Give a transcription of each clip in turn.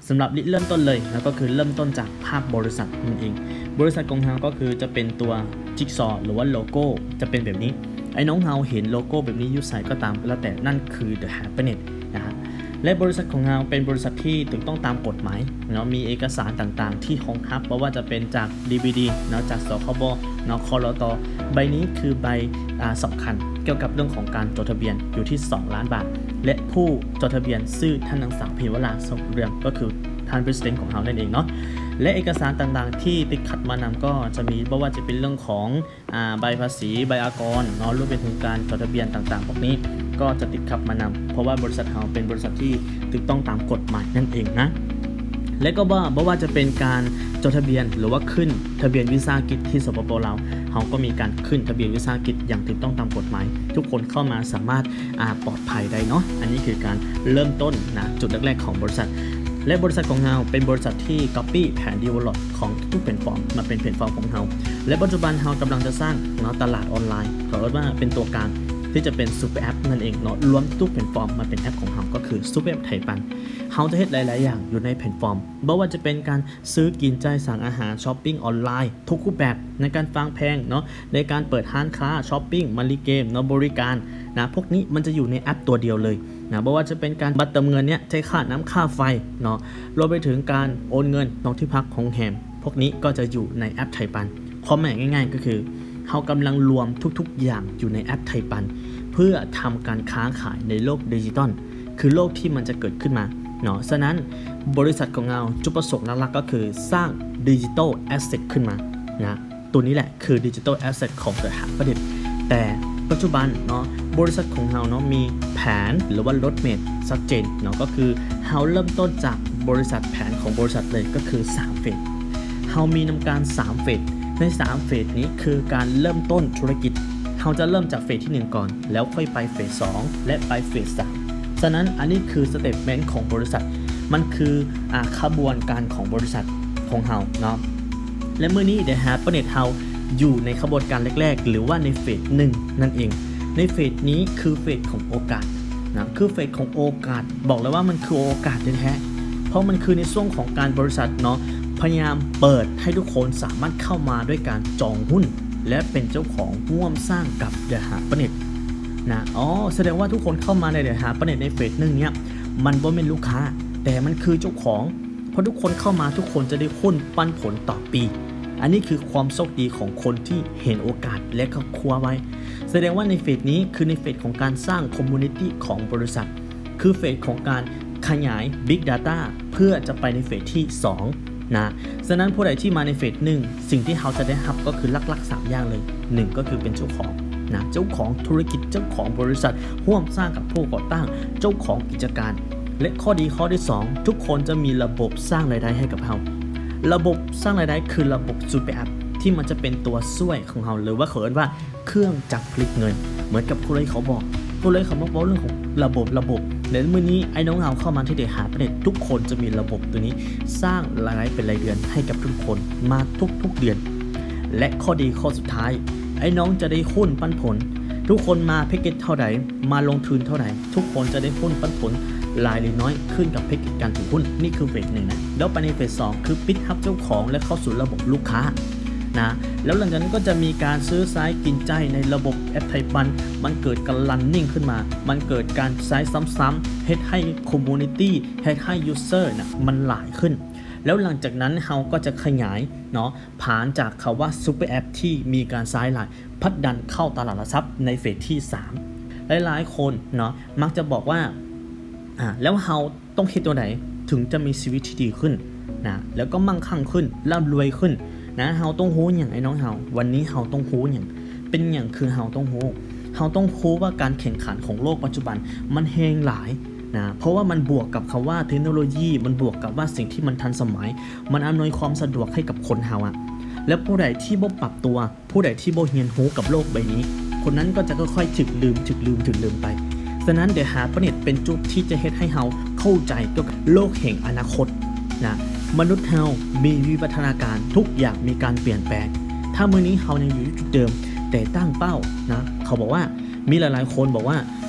ສຳລັບລິເລີ່ມຕົ້ນເລີຍເນາະ ກໍຄືເລີ່ມຕົ້ນຈາກພາບບໍລິສັດນັ້ນເອງ. ບໍລິສັດຂອງເຮົາກໍຄືຈະເປັນຕົວຈິກຊໍ ຫຼືວ່າໂລໂກ້ຈະເປັນແບບນີ້. ອ້າຍນ້ອງເຮົາເຫັນໂລໂກ້ແບບນີ້ຢູ່ໃສກໍຕາມກໍແລ້ວແຕ່ ນັ້ນຄື The Happiness ນະຮະ. ແລະ ບໍລິສັດຂອງເຮົາເປັນບໍລິສັດທີ່ຖືກຕ້ອງຕາມກົດໝາຍເນາະ, ມີເອກະສານຕ່າງໆທີ່ຮອງຮັບ, ບໍ່ວ່າຈະເປັນຈາກ ດີບີດີ ເນາະ, ຈາກ ສຄບ ເນາະ, ຄລຕ. ໃບນີ້ຄືໃບ ອ່າ ສຳຄັນກ່ຽວກັບເລື່ອງຂອງການຈົດທະບຽນ ຢູ່ທີ່ສອງລ້ານບາດ ແລະ ຜູ້ຈົດທະບຽນຊື່ທ່ານນາງສາວ ພິມວະລາ ສອງເດືອນ ກໍຄືທ່ານ President ຂອງເຮົານັ້ນເອງເນາະ. ແລະ ເອກະສານຕ່າງໆທີ່ຕິດຂັດມານຳກໍຈະມີ ບໍ່ວ່າຈະເປັນເລື່ອງຂອງ ອ່າ ໃບພາສີ, ໃບອາກອນເນາະ, ລວມໄປເຖິງການຈົດທະບຽນຕ່າງໆພວກນີ້ ກໍຈະຕິດຂັດມານຳ, ເພາະວ່າບໍລິສັດເຮົາເປັນບໍລິສັດທີ່ຖືກຕ້ອງຕາມກົດໝາຍນັ້ນເອງນະ. ແລະ ກໍວ່າ ບໍ່ວ່າຈະເປັນການຈົດທະບຽນ ຫຼືວ່າຂຶ້ນທະບຽນວິສາຫະກິດທີ່ ສປປ ລາວ, ເຮົາກໍມີການຂຶ້ນທະບຽນວິສາຫະກິດຢ່າງຖືກຕ້ອງຕາມກົດໝາຍ, ທຸກຄົນເຂົ້າມາສາມາດ ອ່າ ປອດໄພໄດ້ເນາະ. ອັນນີ້ຄືການເລີ່ມຕົ້ນນະ ຈຸດແລກໆຂອງບໍລິສັດ. ແລະ ບໍລິສັດຂອງເຮົາເປັນບໍລິສັດທີ່ copy ແຜນ develop ຂອງທຸກໆແພລດຟອມມາເປັນແພລດຟອມຂອງເຮົາ. ແລະ ປັດຈຸບັນເຮົາກຳລັງຈະສ້າງເນາະ ຕະຫຼາດອອນລາຍ ເຂົາເອີ້ນວ່າເປັນຕົວກາງທີ່ຈະເປັນ Super App ນັ້ນເອງເນາະ, ລວມທຸກແພລດຟອມມາເປັນແອັບຂອງເຮົາ ກໍຄື Super App ໄທປັນ. ເຮົາຈະເຮັດຫຼາຍໆຢ່າງຢູ່ໃນແພລດຟອມ, ບໍ່ວ່າຈະເປັນການຊື້ກິນ, ຈ່າຍ, ສັ່ງອາຫານ, ຊັອບປິງອອນລາຍ ທຸກຮູບແບບ, ໃນການຝາກແພງເນາະ, ໃນການເປີດຮ້ານຄ້າ, ຊັອບປິງ, ມາລີເກມເນາະ, ບໍລິການນະ, ພວກນີ້ມັນຈະຢູ່ໃນແອັບຕົວດຽວເລີຍນະ. ບໍ່ວ່າຈະເປັນການບັດເຕີມເງິນເນຍ, ຈ່າຍຄ່ານ້ຳຄ່າໄຟເນາະ, ລວມໄປເຖິງການໂອນເງິນນອກທີ່ພັກໂຮງແຮມ, ພວກນີ້ກໍຈະຢູ່ໃນແອັບໄທປັນ. ຄວາມໝາຍງ່າຍໆກໍຄື ເຮົາກຳລັງລວມທຸກໆຢ່າງຢູ່ໃນແອັບໄທປັນ ເພື່ອທຳການຄ້າຂາຍໃນໂລກດິຈິຕອນ ຄືໂລກທີ່ມັນຈະເກີດຂຶ້ນມາເນາະ. ສະນັ້ນ ບໍລິສັດຂອງເຮົາ ຈຸດປະສົງຫຼັກໆກໍຄືສ້າງ digital asset ຂຶ້ນມານະ. ໂຕນີ້ແຫຼະຄື digital asset ຂອງ The Happiness. ແຕ່ປັດຈຸບັນເນາະ ບໍລິສັດຂອງເຮົາເນາະ ມີແຜນ ຫຼືວ່າ roadmap ຊັດເຈນເນາະ, ກໍຄືເຮົາເລີ່ມຕົ້ນຈາກບໍລິສັດ, ແຜນຂອງບໍລິສັດເລີຍ ກໍຄືສາມເຟສ. ເຮົາມີນຳການສາມເຟສ. ໃນສາມເຟສນີ້ຄືການເລີ່ມຕົ້ນທຸລະກິດ. ເຮົາຈະເລີ່ມຈາກເຟສທີໜຶ່ງກ່ອນ ແລ້ວຄ່ອຍໄປເຟສສອງ ແລະ ໄປເຟສສາມ. ສະນັ້ນ ອັນນີ້ຄື statement ຂອງບໍລິສັດ, ມັນຄື ອ່າ ຂະບວນການຂອງບໍລິສັດຂອງເຮົາເນາະ. ແລະ ມື້ນີ້ The Happiness ເຮົາຢູ່ໃນຂະບວນການແລກໆ ຫຼືວ່າໃນເຟສໜຶ່ງນັ້ນເອງ. ໃນເຟສນີ້ຄືເຟສຂອງໂອກາດນະ, ຄືເຟສຂອງໂອກາດ. ບອກເລີຍວ່າມັນຄືໂອກາດແທ້ໆ ເພາະມັນຄືໃນຊ່ວງຂອງການບໍລິສັດເນາະ ພະຍາຍາມເປີດໃຫ້ທຸກຄົນສາມາດເຂົ້າມາດ້ວຍການຈອງຫຸ້ນ ແລະ ເປັນເຈົ້າຂອງຮ່ວມສ້າງກັບ The Happiness ນະ. ອໍ ສະແດງວ່າທຸກຄົນເຂົ້າມາໃນ The Happiness ໃນເຟສໜຶ່ງເນຍ ມັນບໍ່ແມ່ນລູກຄ້າ ແຕ່ມັນຄືເຈົ້າຂອງ. ເພາະທຸກຄົນເຂົ້າມາ ທຸກຄົນຈະໄດ້ຫຸ້ນປັນຜົນຕໍ່ປີ. ອັນນີ້ຄືຄວາມໂຊກດີຂອງຄົນທີ່ເຫັນໂອກາດ ແລະ ກໍຄວ້າໄວ້. ສະແດງວ່າໃນເຟສນີ້ຄືໃນເຟສຂອງການສ້າງ community ຂອງບໍລິສັດ, ຄືເຟສຂອງການຂະຫຍາຍ Big Data ເພື່ອຈະໄປໃນເຟສທີສອງນະ. ສະນັ້ນຜູ້ໃດທີ່ມາໃນເຟສໜຶ່ງ ສິ່ງທີ່ເຮົາຈະໄດ້ຮັບກໍຄືຫຼັກໆສາມຢ່າງເລີຍ. ໜຶ່ງ ກໍຄືເປັນເຈົ້າຂອງນະ, ເຈົ້າຂອງທຸລະກິດ, ເຈົ້າຂອງບໍລິສັດ, ຮ່ວມສ້າງກັບຜູ້ກໍ່ຕັ້ງ, ເຈົ້າຂອງກິດຈະການ. ແລະ ຂໍ້ດີຂໍ້ທີສອງ ທຸກຄົນຈະມີລະບົບສ້າງລາຍໄດ້ໃຫ້ກັບເຮົາ. ລະບົບສ້າງລາຍໄດ້ຄືລະບົບ Super App ທີ່ມັນຈະເປັນຕົວຊ່ວຍຂອງເຮົາ ຫຼືວ່າເຂົາເອີ້ນວ່າເຄື່ອງຈັກຜະລິດເງິນ. ເໝືອນກັບຄູເລີຍເຂົາບອກ, ຄູເລີຍເຂົາມັກເວົ້າເລື່ອງຂອງລະບົບ, ລະບົບ. ແລະ ມື້ນີ້ອ້າຍນ້ອງເຮົາເຂົ້າມາທີ່ The Happiness ທຸກຄົນຈະມີລະບົບຕົວນີ້ສ້າງລາຍໄດ້ເປັນລາຍເດືອນໃຫ້ກັບທຸກຄົນມາທຸກໆເດືອນ. ແລະ ຂໍ້ດີຂໍ້ສຸດທ້າຍ ອ້າຍນ້ອງຈະໄດ້ຫຸ້ນປັນຜົນ. ທຸກຄົນມາແພັກເກັດເທົ່າໃດ, ມາລົງທຶນເທົ່າໃດ, ທຸກຄົນຈະໄດ້ຫຸ້ນປັນຜົນຫຼາຍຫຼືນ້ອຍ ຂຶ້ນກັບແພັກເກັດການຖືຫຸ້ນ. ນີ້ຄືເຟສໜຶ່ງນະ. ແລ້ວໄປໃນເຟສສອງ ຄືປິດຮັບເຈົ້າຂອງ ແລະ ເຂົ້າສູ່ລະບົບລູກຄ້ານະ. ແລ້ວຫຼັງຈາກນັ້ນກໍຈະມີການຊື້ໃຊ້ກິນໃຊ້ໃນລະບົບແອັບໄທປັນ. ມັນເກີດການ running ຂຶ້ນມາ, ມັນເກີດການໃຊ້ຊ້ຳໆ, ເຮັດໃຫ້ community, ເຮັດໃຫ້ user ນະ ມັນຫຼາຍຂຶ້ນ. ແລ້ວຫຼັງຈາກນັ້ນເຮົາກໍຈະຂະຫຍາຍເນາະ ຜ່ານຈາກຄຳວ່າ Super App ທີ່ມີການໃຊ້ຫຼາຍ ຜັກດັນເຂົ້າຕະຫຼາດຫຼັກຊັບໃນເຟສທີສາມ. ຫຼາຍໆຄົນເນາະ ມັກຈະບອກວ່າ ອ່າ ແລ້ວເຮົາຕ້ອງເຮັດແນວໃດເຖິງຈະມີຊີວິດທີ່ດີຂຶ້ນນະ ແລ້ວກໍໝັ້ງຄັ່ງຂຶ້ນ ລ່ຳລວຍຂຶ້ນນະ? ເຮົາຕ້ອງຮູ້ຫຍັງ ອ້າຍນ້ອງເຮົາ? ວັນນີ້ເຮົາຕ້ອງຮູ້ຫຍັງ? ເປັນຫຍັງຄືເຮົາຕ້ອງຮູ້? ເຮົາຕ້ອງຮູ້ວ່າການແຂ່ງຂັນຂອງໂລກປັດຈຸບັນມັນແຮງຫຼາຍນະ, ເພາະວ່າມັນບວກກັບຄຳວ່າເທັກໂນໂລຢີ, ມັນບວກກັບວ່າສິ່ງທີ່ມັນທັນສະໄໝ, ມັນອຳນວຍຄວາມສະດວກໃຫ້ກັບຄົນເຮົາອະ. ແລະ ຜູ້ໃດທີ່ບໍ່ປັບຕົວ, ຜູ້ໃດທີ່ບໍ່ຮຽນຮູ້ກັບໂລກໃບນີ້, ຄົນນັ້ນກໍຈະຄ່ອຍໆຖືກລືມ, ຖືກລືມ, ຖືກລືມໄປ. ສະນັ້ນ The Happiness ເປັນຈຸດທີ່ຈະເຮັດໃຫ້ເຮົາເຂົ້າໃຈກ່ຽວກັບໂລກແຫ່ງອະນາຄົດນະ. ມະນຸດເຮົາມີວິວັດທະນາການ, ທຸກຢ່າງມີການປ່ຽນແປງ. ຖ້າມື້ນີ້ເຮົາຍັງຢູ່ຈຸດເດີມ, ແຕ່ຕັ້ງເປົ້ານະ, ເຂົາບອກວ່າ, ມີຫຼາຍໆຄົນບອກວ່າ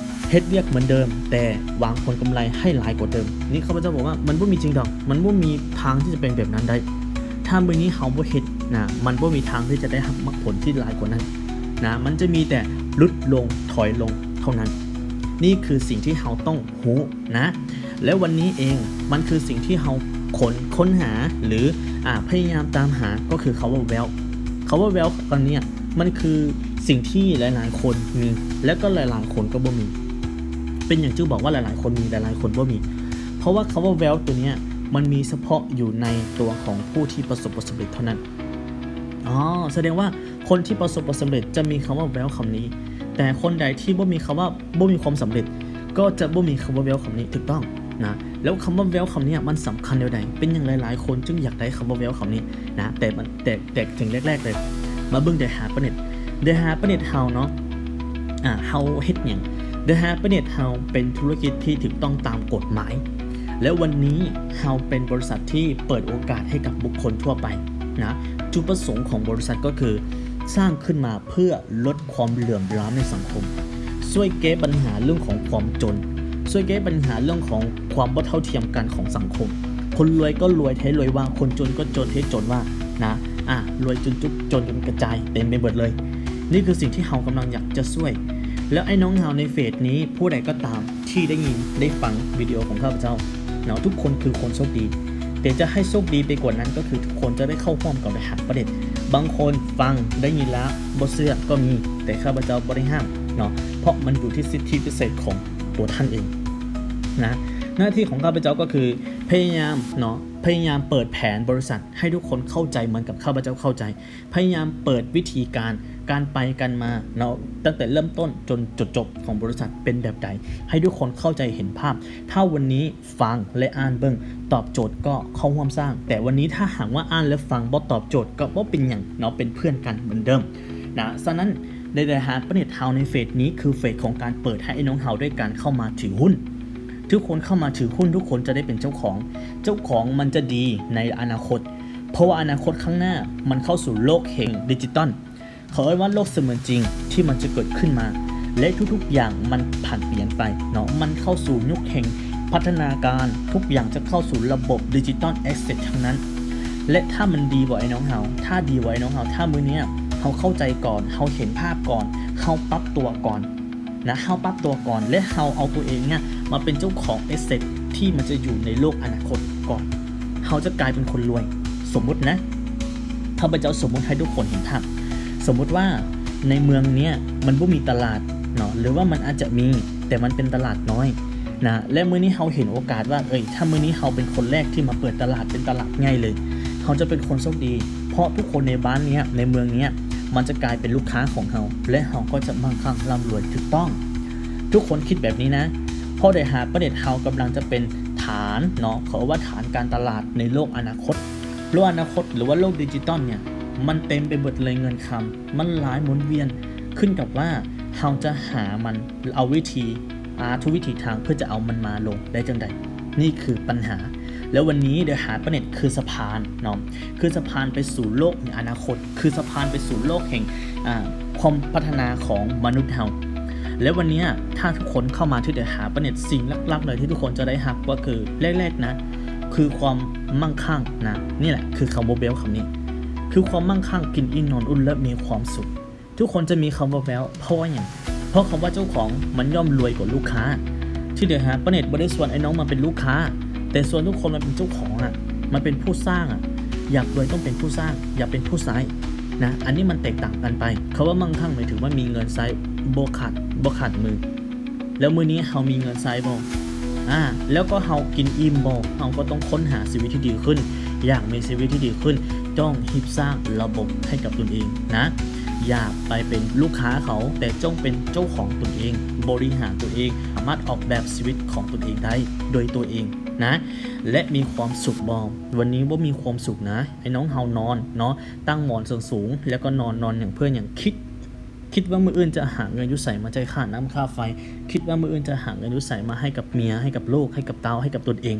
ເຮັດວຽກເໝືອນເດີມ ແຕ່ຫວັງຜົນກຳໄລໃຫ້ຫຼາຍກວ່າເດີມ. ນີ້ຂ້າພະເຈົ້າບອກວ່າ ມັນບໍ່ມີຈິງດອກ, ມັນບໍ່ມີທາງທີ່ຈະເປັນແບບນັ້ນໄດ້. ຖ້າມື້ນີ້ເຮົາບໍ່ເຮັດນະ, ມັນບໍ່ມີທາງທີ່ຈະໄດ້ຮັບມັກຜົນທີ່ຫຼາຍກວ່ານັ້ນນະ, ມັນຈະມີແຕ່ຫຼຸດລົງ ຖອຍລົງເທົ່ານັ້ນ. ນີ້ຄືສິ່ງທີ່ເຮົາຕ້ອງຮູ້ນະ. ແລ້ວວັນນີ້ເອງ ມັນຄືສິ່ງທີ່ເຮົາຄົ້ນ ຄົ້ນຫາ ຫຼື ອາ ພະຍາຍາມຕາມຫາ ກໍຄືຄຳວ່າ wealth. ຄຳວ່າ wealth ອັນເນີ້ຍ ມັນຄືສິ່ງທີ່ຫຼາຍໆຄົນມີ ແລະ ກໍຫຼາຍໆຄົນກໍບໍ່ມີ. ເປັນຫຍັງຈຶ່ງບອກວ່າຫຼາຍໆຄົນມີ ຫຼາຍໆຄົນບໍ່ມີ? ເພາະວ່າຄຳວ່າ wealth ຕົວເນີ້ຍ ມັນມີສະເພາະຢູ່ໃນຕົວຂອງຜູ້ທີ່ປະສົບຜົນສຳເລັດເທົ່ານັ້ນ. ອໍ ສະແດງວ່າຄົນທີ່ປະສົບຜົນສຳເລັດຈະມີຄຳວ່າ wealth ຄຳນີ້, ແຕ່ຄົນໃດທີ່ບໍ່ມີຄຳວ່າ ບໍ່ມີຄວາມສຳເລັດ ກໍຈະບໍ່ມີຄຳວ່າ wealth ຄຳນີ້. ຖືກຕ້ອງນະ. ແລ້ວຄຳວ່າ wealth ຄຳເນີ້ຍ ມັນສຳຄັນແນວໃດ? ເປັນຫຍັງຫຼາຍໆຄົນຈຶ່ງຢາກໄດ້ຄຳວ່າ wealth ຄຳນີ້ນະ? ແຕ່ມັນ ແຕ່ ແຕ່ເຖິງແລກໆເລີຍ ມາເບິ່ງ The Hard Planet. The Hard Planet ເຮົາເນາະ ອາ ເຮົາເຮັດຫຍັງ? The Hard Planet ເຮົາເປັນທຸລະກິດທີ່ຖືກຕ້ອງຕາມກົດໝາຍ ແລະ ວັນນີ້ເຮົາເປັນບໍລິສັດທີ່ເປີດໂອກາດໃຫ້ກັບບຸກຄົນທົ່ວໄປນະ. ຈຸດປະສົງຂອງບໍລິສັດກໍຄືສ້າງຂຶ້ນມາເພື່ອ ລົດຄວາມເຫຼື່ອມລ້ຳໃນສັງຄົມ, ຊ່ວຍແກ້ບັນຫາເລື່ອງຂອງຄວາມຈົນ, ຊ່ວຍແກ້ບັນຫາເລື່ອງຂອງຄວາມບໍ່ເທົ່າທຽມກັນຂອງສັງຄົມ. ຄົນລວຍກໍລວຍແທ້ລວຍວ່າ, ຄົນຈົນກໍຈົນແທ້ຈົນວ່ານະ. ອາ ລວຍຈົນຈຸກ ຈົນຈົນກະຈາຍເຕັມໄປເບິດເລີຍ. ນີ້ຄືສິ່ງທີ່ເຮົາກຳລັງຢາກຈະຊ່ວຍ. ແລ້ວໄອ້ນ້ອງເຮົາໃນເຟສນີ້ ຜູ້ໃດກໍຕາມ ທີ່ໄດ້ຍິນໄດ້ຟັງວິດີໂອຂອງຂ້າພະເຈົ້າເນາະ, ທຸກຄົນຄືຄົນໂຊກດີ, ແຕ່ຈະໃຫ້ໂຊກດີໄປກວ່ານັ້ນ ກໍຄືທຸກຄົນຈະໄດ້ເຂົ້າຮ່ວມກັບ The Hard Planet. ບາງຄົນຟັງໄດ້ຍິນແລ້ວບໍ່ເຊື່ອກໍມີ, ແຕ່ຂ້າພະເຈົ້າບໍ່ໄດ້ຫ້າມເນາະ, ເພາະມັນຢູ່ທີ່ສິດທິພິເສດຂອງຕົວທ່ານເອງນະ. ໜ້າທີ່ຂອງຂ້າພະເຈົ້າກໍຄືພະຍາຍາມເນາະ, ພະຍາຍາມເປີດແຜນບໍລິສັດໃຫ້ທຸກຄົນເຂົ້າໃຈເໝືອນກັບຂ້າພະເຈົ້າເຂົ້າໃຈ. ພະຍາຍາມເປີດວິທີການ ການໄປການມາເນາະ, ຕັ້ງແຕ່ເລີ່ມຕົ້ນຈົນຈຸດຈົບຂອງບໍລິສັດເປັນແບບໃດ ໃຫ້ທຸກຄົນເຂົ້າໃຈເຫັນພາບ. ຖ້າວັນນີ້ຟັງ ແລະ ອ່ານເບິ່ງຕອບໂຈດກໍເຂົ້າຮ່ວມສ້າງ, ແຕ່ວັນນີ້ຖ້າຫາກວ່າອ່ານ ແລະ ຟັງບໍ່ຕອບໂຈດກໍບໍ່ເປັນຫຍັງເນາະ, ເປັນເພື່ອນກັນເໝືອນເດີມນະ. ສະນັ້ນ The Hard Planet ເຮົາໃນເຟສນີ້ຄືເຟສຂອງການເປີດໃຫ້ນ້ອງເຮົາດ້ວຍການເຂົ້າມາຖືຫຸ້ນ. ທຸກຄົນເຂົ້າມາຖືຫຸ້ນ ທຸກຄົນຈະໄດ້ເປັນເຈົ້າຂອງ. ເຈົ້າຂອງມັນຈະດີໃນອະນາຄົດ ເພາະວ່າອະນາຄົດຂ້າງໜ້າມັນເຂົ້າສູ່ໂລກແຫ່ງດິຈິຕອນ. ເຂົາເອີ້ນວ່າໂລກສະເໝືອນຈິງທີ່ມັນຈະເກີດຂຶ້ນມາ ແລະ ທຸກໆຢ່າງມັນຜັນປ່ຽນໄປເນາະ, ມັນເຂົ້າສູ່ຍຸກແຫ່ງພັດທະນາການ, ທຸກຢ່າງຈະເຂົ້າສູ່ລະບົບດິຈິຕອນແອັດເຊັດທັງນັ້ນ. ແລະ ຖ້າມັນດີບໍ່ໄອ້ນ້ອງເຮົາ, ຖ້າດີບໍ່ໄອ້ນ້ອງເຮົາ, ຖ້າມື້ເນີ້ຍເຮົາເຂົ້າໃຈກ່ອນ, ເຮົາເຫັນພາບກ່ອນ, ເຮົາປັບຕົວກ່ອນ ນະ, ເຮົາປັບຕົວກ່ອນ ແລະ ເຮົາເອົາຕົວເອງເນຍມາເປັນເຈົ້າຂອງແອັດເຊັດທີ່ມັນຈະຢູ່ໃນໂລກອະນາຄົດກ່ອນ, ເຮົາຈະກາຍເປັນຄົນລວຍ. ສົມມຸດນະ, ຂ້າພະເຈົ້າສົມມຸດໃຫ້ທຸກຄົນເຫັນພາບ. ສົມມຸດວ່າໃນເມືອງເນຍມັນບໍ່ມີຕະຫຼາດເນາະ, ຫຼືວ່າມັນອາດຈະມີ ແຕ່ມັນເປັນຕະຫຼາດນ້ອຍນະ, ແລະ ມື້ນີ້ເຮົາເຫັນໂອກາດວ່າ ເອີຍ ຖ້າມື້ນີ້ເຮົາເປັນຄົນແລກທີ່ມາເປີດຕະຫຼາດ ເປັນຕະຫຼາດໃຫຍ່ເລີຍ, ເຮົາຈະເປັນຄົນໂຊກດີ. ເພາະທຸກຄົນໃນບ້ານເນຍ ໃນເມືອງເນຍ ມັນຈະກາຍເປັນລູກຄ້າຂອງເຮົາ ແລະ ເຮົາກໍຈະມັ່ງຄັ່ງລ່ຳລວຍ. ຖືກຕ້ອງ. ທຸກຄົນຄິດແບບນີ້ນະ. ເພາະ The Hard Planet ເຮົາກຳລັງຈະເປັນຖານເນາະ, ເຂົາເອີ້ນວ່າຖານການຕະຫຼາດໃນໂລກອະນາຄົດ. ໂລກອະນາຄົດ ຫຼືວ່າໂລກດິຈິຕອນເນຍ ມັນເຕັມໄປເບິດເລີຍເງິນຄຳ, ມັນຫຼາຍໝູນວຽນ, ຂຶ້ນກັບວ່າເຮົາຈະຫາມັນ ເອົາວິທີ ຫາທຸກວິທີທາງເພື່ອຈະເອົາມັນມາລົງໄດ້ຈັ່ງໃດ? ນີ້ຄືບັນຫາ. ແລ້ວວັນນີ້ The Hard Planet ຄືສະພານເນາະ, ຄືສະພານໄປສູ່ໂລກໃນອະນາຄົດ, ຄືສະພານໄປສູ່ໂລກແຫ່ງ ອາ ຄວາມພັດທະນາຂອງມະນຸດເຮົາ. ແລ້ວວັນເນີ້ຍ ຖ້າທຸກຄົນເຂົ້າມາທີ່ The Hard Planet ສິ່ງຫຼັກໆເລີຍທີ່ທຸກຄົນຈະໄດ້ຮັບກໍຄື ແລກໆນະ ຄືຄວາມມັ່ງຄັ່ງນະ. ນີ້ແຫຼະຄືຄຳວ່າ wealth ຄຳນີ້, ຄືຄວາມມັ່ງຄັ່ງ, ກິນອີ່ມນອນອຸ່ນ ແລະ ມີຄວາມສຸກ. ທຸກຄົນຈະມີຄຳວ່າ wealth ເພາະວ່າຫຍັງ? ເພາະຄຳວ່າເຈົ້າຂອງມັນຍ່ອມລວຍກວ່າລູກຄ້າ. ທີ່ The Hard Planet ບໍ່ໄດ້ຊວນໄອ້ນ້ອງມາເປັນລູກຄ້າ, ແຕ່ຊວນທຸກຄົນມາເປັນເຈົ້າຂອງອະ, ມາເປັນຜູ້ສ້າງອະ. ຢາກລວຍຕ້ອງເປັນຜູ້ສ້າງ, ຢ່າເປັນຜູ້ໃຊ້ນະ. ອັນນີ້ມັນແຕກຕ່າງກັນໄປ. ຄຳວ່າມັ່ງຄັ່ງໝາຍເຖິງວ່າມີເງິນໃຊ້ ບໍ່ຂາດ ບໍ່ຂາດມື. ແລ້ວມື້ນີ້ເຮົາມີເງິນໃຊ້ບໍ່? ອາ ແລ້ວກໍເຮົາກິນອີ່ມບໍ່? ເຮົາກໍຕ້ອງຄົ້ນຫາຊີວິດທີ່ດີຂຶ້ນ. ຢາກມີຊີວິດທີ່ດີຂຶ້ນ ຕ້ອງຮີບສ້າງລະບົບໃຫ້ກັບຕົນເອງນະ. ຢ່າໄປເປັນລູກຄ້າເຂົາ, ແຕ່ຈົ່ງເປັນເຈົ້າຂອງຕົນເອງ, ບໍລິຫານຕົນເອງ, ສາມາດອອກແບບຊີວິດຂອງຕົນເອງໄດ້ໂດຍຕົວເອງນະ ແລະ ມີຄວາມສຸກບໍ່? ວັນນີ້ບໍ່ມີຄວາມສຸກນະ. ໄອ້ນ້ອງເຮົານອນເນາະ, ຕັ້ງໝອນສູງໆ ແລ້ວກໍນອນ, ນອນຫຍັງເພື່ອຫຍັງ? ຄິດ ຄິດວ່າມື້ອື່ນຈະຫາເງິນຢູ່ໃສມາຈ່າຍຄ່ານ້ຳຄ່າໄຟ? ຄິດວ່າມື້ອື່ນຈະຫາເງິນຢູ່ໃສມາໃຫ້ກັບເມຍ, ໃຫ້ກັບລູກ, ໃຫ້ກັບເຕົ້າ, ໃຫ້ກັບຕົນເອງ?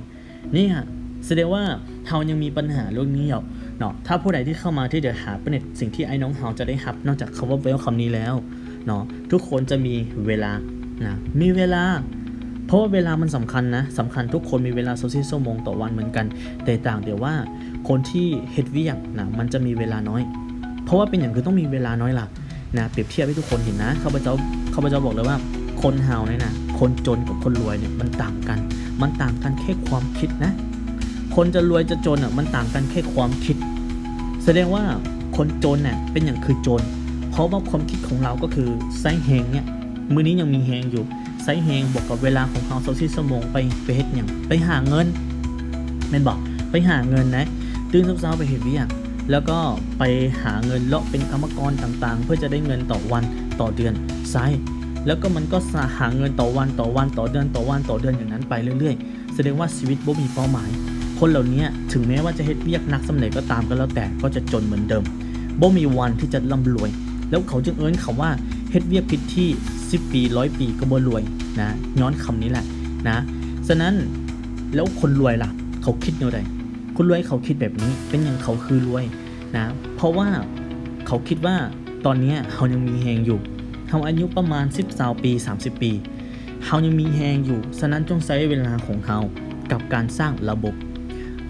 ນີ້ສະແດງວ່າເຮົາຍັງມີບັນຫາເລື່ອງນີ້ຢູ່ເນາະ. ຖ້າຜູ້ໃດທີ່ເຂົ້າມາທີ່ The Hard Planet ສິ່ງທີ່ໄອ້ນ້ອງເຮົາຈະໄດ້ຮັບ ນອກຈາກຄຳວ່າ wealth ຄຳນີ້ແລ້ວເນາະ, ທຸກຄົນຈະມີເວລາ ນະ ມີເວລາ ເພາະວ່າເວລາມັນສຳຄັນນະ ສຳຄັນ ທຸກຄົນມີເວລາຊາວສີ່ຊົ່ວໂມງຕໍ່ວັນເໝືອນກັນ ແຕ່ຕ່າງແຕ່ວ່າຄົນທີ່ເຮັດວຽກນະ ມັນຈະມີເວລານ້ອຍ ເພາະວ່າເປັນຫຍັງຄືຕ້ອງມີເວລານ້ອຍລະ? ນະ ປຽບທຽບໃຫ້ທຸກຄົນເຫັນນະ ຂ້າພະເຈົ້າ ຂ້າພະເຈົ້າບອກເລີຍວ່າ ຄົນເຮົານີ້ນະ ຄົນຈົນກັບຄົນລວຍນີ້ ມັນຕ່າງກັນ ມັນຕ່າງກັນແຄ່ຄວາມຄິດນະ ຄົນຈະລວຍຈະຈົນນະ ມັນຕ່າງກັນແຄ່ຄວາມຄິດ ສະແດງວ່າຄົນຈົນນະ ເປັນຫຍັງຄືຈົນ? ເພາະວ່າຄວາມຄິດຂອງລາວກໍຄືໃຊ້ແຮງເນຍ ມື້ນີ້ຍັງມີແຮງຢູ່ ໃຊ້ແຮງບວກກັບເວລາຂອງເຮົາຊາວສີ່ຊົ່ວໂມງ ໄປ ໄປເຮັດຫຍັງ? ໄປຫາເງິນ ແມ່ນບໍ່? ໄປຫາເງິນນະ ຕື່ນເຊົ້າໆໄປເຮັດວຽກ ແລ້ວກໍໄປຫາເງິນ ເລາະເປັນກຳມະກອນຕ່າງໆ ເພື່ອຈະໄດ້ເງິນຕໍ່ວັນ ຕໍ່ເດືອນໃຊ້ ແລ້ວກໍມັນກໍຫາເງິນຕໍ່ວັນ ຕໍ່ວັນ ຕໍ່ເດືອນ ຕໍ່ວັນ ຕໍ່ເດືອນ ຢ່າງນັ້ນໄປເລື້ອຍໆ ສະແດງວ່າຊີວິດບໍ່ມີເປົ້າໝາຍ. ຄົນເຫຼົ່າເນີ້ຍ ເຖິງແມ້ວ່າຈະເຮັດວຽກໜັກສ່ຳໃດກໍຕາມກໍແລ້ວແຕ່ ກໍຈະຈົນເໝືອນເດີມ ບໍ່ມີວັນທີ່ຈະລ່ຳລວຍ ແລ້ວເຂົາຈຶ່ງເອີ້ນເຂົາວ່າ ເຮັດວຽກຜິດທີ່ ສິບປີ ຮ້ອຍປີ ກໍບໍ່ລວຍນະ ຍ້ອນຄຳນີ້ແຫຼະນະ. ສະນັ້ນ ແລ້ວຄົນລວຍລະ ເຂົາຄິດແນວໃດ? ຄົນລວຍເຂົາຄິດແບບນີ້ ເປັນຫຍັງເຂົາຄືລວຍນະ? ເພາະວ່າເຂົາຄິດວ່າ ຕອນເນີ້ຍເຮົາຍັງມີແຮງຢູ່ ເຮົາອາຍຸປະມານສິບ ຊາວປີ ສາມສິບປີ ເຮົາຍັງມີແຮງຢູ່ ສະນັ້ນຈົ່ງໃຊ້ເວລາຂອງເຮົາກັບການສ້າງລະບົບ.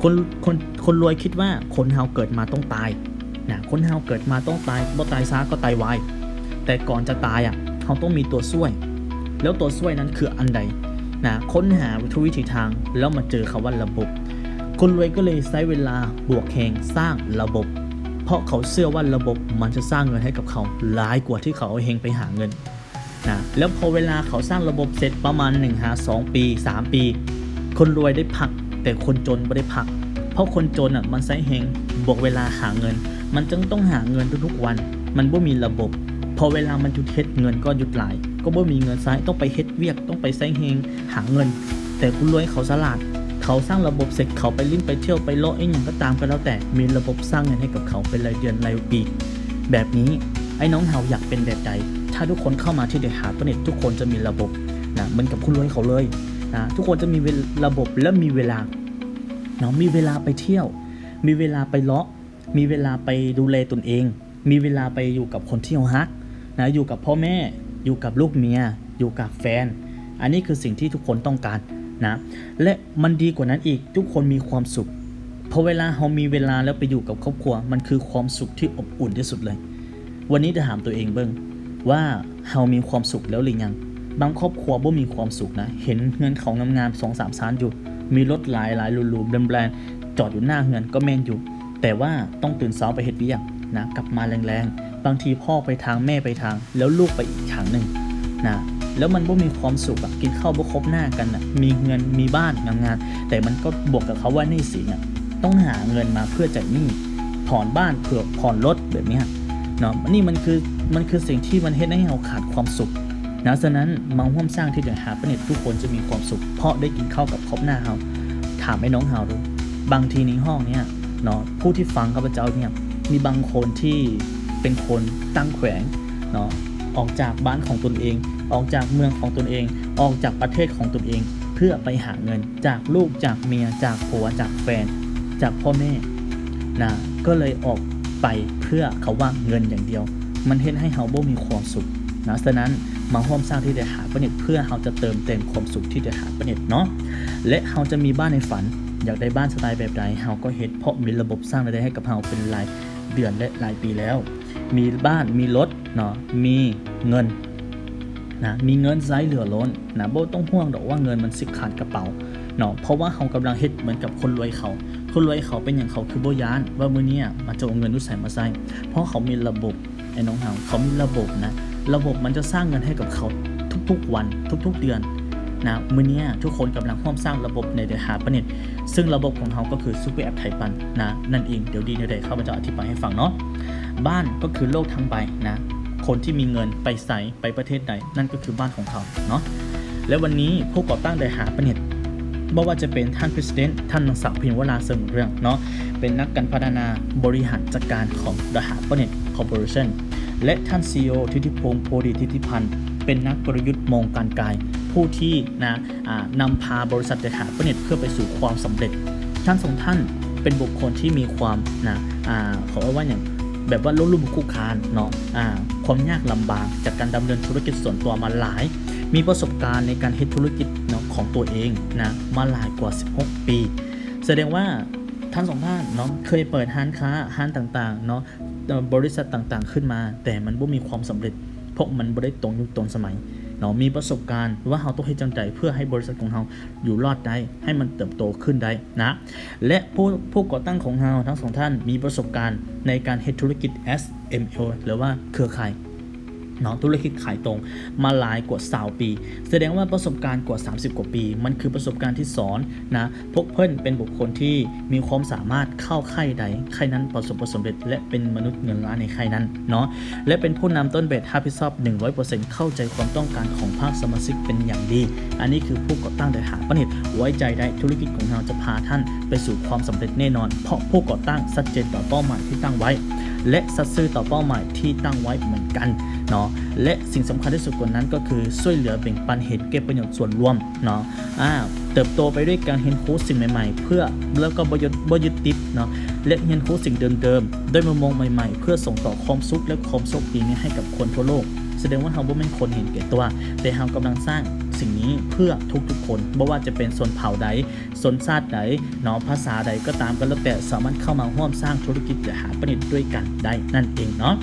ຄົນ ຄົນ ຄົນລວຍຄິດວ່າຄົນເຮົາເກີດມາຕ້ອງຕາຍນະ ຄົນເຮົາເກີດມາຕ້ອງຕາຍ ບໍ່ຕາຍຊ້າກໍຕາຍໄວ ແຕ່ກ່ອນຈະຕາຍອະ ເຮົາຕ້ອງມີຕົວຊ່ວຍ ແລ້ວຕົວຊ່ວຍນັ້ນຄືອັນໃດນະ? ຄົ້ນຫາທຸກວິຖີທາງ ແລ້ວມາເຈີຄຳວ່າລະບົບ. ຄົນລວຍກໍເລີຍໃຊ້ເວລາບວກແຮງສ້າງລະບົບ ເພາະເຂົາເຊື່ອວ່າລະບົບມັນຈະສ້າງເງິນໃຫ້ກັບເຂົາຫຼາຍກວ່າທີ່ເຂົາເອົາແຮງໄປຫາເງິນນະ. ແລ້ວພໍເວລາເຂົາສ້າງລະບົບເສັດປະມານໜຶ່ງຫາສອງປີ ສາມປີ ຄົນລວຍໄດ້ພັກ ແຕ່ຄົນຈົນບໍ່ໄດ້ພັກ ເພາະຄົນຈົນນະ ມັນໃຊ້ແຮງບວກເວລາຫາເງິນ ມັນຈຶ່ງຕ້ອງຫາເງິນທຸກໆວັນ ມັນບໍ່ມີລະບົບ. ພໍເວລາມັນຢຸດເຮັດ ເງິນກໍຢຸດໄຫຼ ກໍບໍ່ມີເງິນໃຊ້ ຕ້ອງໄປເຮັດວຽກ ຕ້ອງໄປໃຊ້ແຮງຫາເງິນ. ແຕ່ຄົນລວຍເຂົາສະຫຼາດ ເຂົາສ້າງລະບົບເສັດ ເຂົາໄປຫຼິ້ນໄປທ່ຽວໄປເລາະອີ່ຫຍັງກໍຕາມກໍແລ້ວແຕ່ ມີລະບົບສ້າງເງິນໃຫ້ກັບເຂົາເປັນລາຍເດືອນລາຍປີ ແບບນີ້ ໄອ້ນ້ອງເຮົາຢາກເປັນແບບໃດ? ຖ້າທຸກຄົນເຂົ້າມາທີ່ The Happiness ທຸກຄົນຈະມີລະບົບນະ ເໝືອນກັບຄົນລວຍເຂົາເລີຍນະ ທຸກຄົນຈະມີເວ ລະບົບ ແລະ ມີເວລາເນາະ ມີເວລາໄປທ່ຽວ ມີເວລາໄປເລາະ ມີເວລາໄປດູແລຕົນເອງ ມີເວລາໄປຢູ່ກັບຄົນທີ່ເຮົາຮັກນະ ຢູ່ກັບພໍ່ແມ່ ຢູ່ກັບລູກເມຍ ຢູ່ກັບແຟນ ອັນນີ້ຄືສິ່ງທີ່ທຸກຄົນຕ້ອງການນະ ແລະ ມັນດີກວ່ານັ້ນອີກ ທຸກຄົນມີຄວາມສຸກ ເພາະເວລາເຮົາມີເວລາແລ້ວໄປຢູ່ກັບຄອບຄົວ ມັນຄືຄວາມສຸກທີ່ອົບອຸ່ນທີ່ສຸດເລີຍ. ວັນນີ້ໄດ້ຖາມຕົວເອງເບິ່ງວ່າ ເຮົາມີຄວາມສຸກແລ້ວຫຼືຍັງ? ບາງຄອບຄົວບໍ່ມີຄວາມສຸກນະ ເຫັນເຮືອນເຂົາງາມໆ ສອງສາມຊານຢູ່ ມີລົດຫຼາຍໆ ຫຼູໆ ແບຣນໆ ຈອດຢູ່ໜ້າເຮືອນກໍແມ່ນຢູ່ ແຕ່ວ່າຕ້ອງຕື່ນເຊົ້າໄປເຮັດວຽກນະ ກັບມາແລງໆ ບາງທີພໍ່ໄປທາງ ແມ່ໄປທາງ ແລ້ວລູກໄປອີກທາງໜຶ່ງນະ ແລ້ວມັນບໍ່ມີຄວາມສຸກອະ ກິນເຂົ້າບໍ່ຄົບໜ້າກັນນະ ມີເຮືອນມີບ້ານງາມໆ ແຕ່ມັນກໍບວກກັບຄຳວ່າໜີ້ສິນນະ ຕ້ອງຫາເງິນມາເພື່ອໃຊ້ໜີ້ ຜ່ອນບ້ານ ເພື່ອຜ່ອນລົດ ແບບເນີ້ຍເນາະ ອັນນີ້ມັນຄື ມັນຄືສິ່ງທີ່ມັນເຮັດໃຫ້ເຮົາຂາດຄວາມສຸກນະ. ສະນັ້ນ ມາຮ່ວມສ້າງທີ່ The Happiness ທຸກຄົນຈະມີຄວາມສຸກ ເພາະໄດ້ກິນເຂົ້າກັບຄອບໜ້າເຮົາ. ຖາມໄອ້ນ້ອງເຮົາດູ ບາງທີໃນຫ້ອງເນີ້ຍເນາະ ຜູ້ທີ່ຟັງຂ້າພະເຈົ້າເນີ້ຍ ມີບາງຄົນທີ່ເປັນຄົນຕ່າງແຂວງເນາະ ອອກຈາກບ້ານຂອງຕົນເອງ ອອກຈາກເມືອງຂອງຕົນເອງ ອອກຈາກປະເທດຂອງຕົນເອງ ເພື່ອໄປຫາເງິນ ຈາກລູກ ຈາກເມຍ ຈາກຜົວ ຈາກແຟນ ຈາກພໍ່ແມ່ນະ ກໍເລີຍອອກໄປເພື່ອຄຳວ່າເງິນຢ່າງດຽວ ມັນເຮັດໃຫ້ເຮົາບໍ່ມີຄວາມສຸກນະ. ສະນັ້ນ ມາຮ່ວມສ້າງທີ່ The Happiness ເພື່ອເຮົາຈະເຕີມເຕັມຄວາມສຸກທີ່ The Happiness ເນາະ ແລະ ເຮົາຈະມີບ້ານໃນຝັນ ຢາກໄດ້ບ້ານສະໄຕແບບໃດ ເຮົາກໍເຮັດ ເພາະມີລະບົບສ້າງລາຍໄດ້ໃຫ້ກັບເຮົາເປັນລາຍເດືອນ ແລະ ລາຍປີແລ້ວ ມີບ້ານ ມີລົດເນາະ ມີເງິນນະ ມີເງິນໃຊ້ເຫຼືອລົ້ນນະ ບໍ່ຕ້ອງຫ່ວງດອກວ່າເງິນມັນຊິຂາດກະເປົາເນາະ ເພາະວ່າເຮົາກຳລັງເຮັດເໝືອນກັບຄົນລວຍເຂົາ. ຄົນລວຍເຂົາເປັນຫຍັງເຂົາຄືບໍ່ຢ້ານວ່າມື້ເນີ້ຍມັນຈະເອົາເງິນຢູ່ໃສມາໃຊ້? ເພາະເຂົາມີລະບົບ ໄອ້ນ້ອງເຮົາ ເຂົາມີລະບົບນະ ລະບົບມັນຈະສ້າງເງິນໃຫ້ກັບເຂົາທຸກໆວັນ ທຸກໆເດືອນນະ. ມື້ເນີ້ຍທຸກຄົນກຳລັງຮ່ວມສ້າງລະບົບໃນ The Happiness ຊຶ່ງລະບົບຂອງເຮົາກໍຄື Super App ໄທປັນນະ ນັ້ນເອງ. ດຽວດີແນວໃດ ຂ້າພະເຈົ້າອະທິບາຍໃຫ້ຟັງເນາະ. ບ້ານກໍຄືໂລກທັງໃບນະ ຄົນທີ່ມີເງິນໄປໃສ ໄປປະເທດໃດ ນັ້ນກໍຄືບ້ານຂອງເຂົາເນາະ. ແລະ ວັນນີ້ຜູ້ກໍ່ຕັ້ງ The Happiness ບໍ່ວ່າຈະເປັນທ່ານ President ທ່ານນາງສາວ ພິມວະລາ ເຊິ່ງເລື່ອງເນາະ ເປັນນັກການພັດທະນາບໍລິຫານຈັດການຂອງ The Happiness Corporation ແລະ ທ່ານ CEO ທິດທິພົງ ໂພດີທິດທິພັນ ເປັນນັກກົນລະຍຸດໂມງການກາຍ ຜູ້ທີ່ນະ ອ່າ ນຳພາບໍລິສັດ The Happiness ເພື່ອໄປສູ່ຄວາມສຳເລັດ. ທັງສອງທ່ານເປັນບຸກຄົນທີ່ມີຄວາມນະ ອ່າ ເຂົາເອີ້ນວ່າຫຍັງ ແບບວ່າລົ້ມລຸກຄຸກຄານເນາະ ອ່າ ຄວາມຍາກລຳບາກຈາກການດຳເນີນທຸລະກິດສ່ວນຕົວມາຫຼາຍ ມີປະສົບການໃນການເຮັດທຸລະກິດເນາະ ຂອງຕົວເອງນະ ມາຫຼາຍກວ່າສິບຫົກປີ. ສະແດງວ່າທັງສອງທ່ານເນາະ ເຄີຍເປີດຮ້ານຄ້າ ຮ້ານຕ່າງໆເນາະ ເອີ ບໍລິສັດຕ່າງໆຂຶ້ນມາ, ແຕ່ມັນບໍ່ມີຄວາມສຳເລັດ ເພາະມັນບໍ່ໄດ້ຕົງຍຸກຕົງສະໄໝເນາະ. ມີປະສົບການວ່າເຮົາຕ້ອງເຮັດຈັ່ງໃດເພື່ອໃຫ້ບໍລິສັດຂອງເຮົາຢູ່ລອດໄດ້, ໃຫ້ມັນເຕີບໂຕຂຶ້ນໄດ້ນະ. ແລະ ຜູ້ ຜູ້ກໍ່ຕັ້ງຂອງເຮົາທັງສອງທ່ານມີປະສົບການໃນການເຮັດທຸລະກິດ ເອສເອັມ ຫຼືວ່າເຄືອຂ່າຍເນາະ, ທຸລະກິດຂາຍຕົງມາຫຼາຍກວ່າຊາວປີ. ສະແດງວ່າປະສົບການກວ່າສາມສິບກວ່າປີ ມັນຄືປະສົບການທີ່ສອນນະ. ພວກເພິ່ນເປັນບຸກຄົນທີ່ມີຄວາມສາມາດເຂົ້າໃກ້ໃດໃກ້ນັ້ນປະສົບຜົນສຳເລັດ ແລະ ເປັນມະນຸດເງິນລ້ານໃນໃກ້ນັ້ນເນາະ ແລະ ເປັນຜູ້ນຳຕົ້ນແບບຮັບຜິດຊອບໜຶ່ງຮ້ອຍເປີເຊັນ ເຂົ້າໃຈຄວາມຕ້ອງການຂອງພາກສະມາຊິກເປັນຢ່າງດີ. ອັນນີ້ຄືຜູ້ກໍ່ຕັ້ງ The Hard Partners ໄວ້ໃຈໄດ້ ທຸລະກິດຂອງເຮົາຈະພາທ່ານໄປສູ່ຄວາມສຳເລັດແນ່ນອນ ເພາະຜູ້ກໍ່ຕັ້ງຊັດເຈນຕໍ່ເປົ້າໝາຍທີ່ຕັ້ງໄວ້ ແລະ ສັດຊື່ຕໍ່ເປົ້າໝາຍທີ່ຕັ້ງໄວ້ເໝືອນກັນເນາະ. ແລະ ສິ່ງສຳຄັນທີ່ສຸດກວ່ານັ້ນກໍຄືຊ່ວຍເຫຼືອແບ່ງປັນເຫັນແກ່ປະໂຫຍດສ່ວນລວມເນາະ. ອາ ເຕີບໂຕໄປດ້ວຍການຮຽນຮູ້ສິ່ງໃໝ່ໆ ເພື່ອ ແລ້ວກໍບໍ່ຍຶດ ບໍ່ຍຶດຕິດເນາະ ແລະ ຮຽນຮູ້ສິ່ງເດີມໆ ດ້ວຍມຸມມອງໃໝ່ໆ ເພື່ອສົ່ງຕໍ່ຄວາມສຸກ ແລະ ຄວາມໂຊກດີນີ້ໃຫ້ກັບຄົນທົ່ວໂລກ. ສະແດງວ່າເຮົາບໍ່ແມ່ນຄົນເຫັນແກ່ຕົວ, ແຕ່ເຮົາກຳລັງສ້າງສິ່ງນີ້ເພື່ອທຸກໆຄົນ, ບໍ່ວ່າຈະເປັນຊົນເຜົ່າໃດ, ຊົນຊາດໃດເນາະ, ພາສາໃດກໍຕາມກໍແລ້ວແຕ່, ສາມາດເຂົ້າມາຮ່ວມສ້າງທຸລະກິດ The Hard Partners ດ້ວຍກັນໄດ້ນັ້ນເອງເນາະ.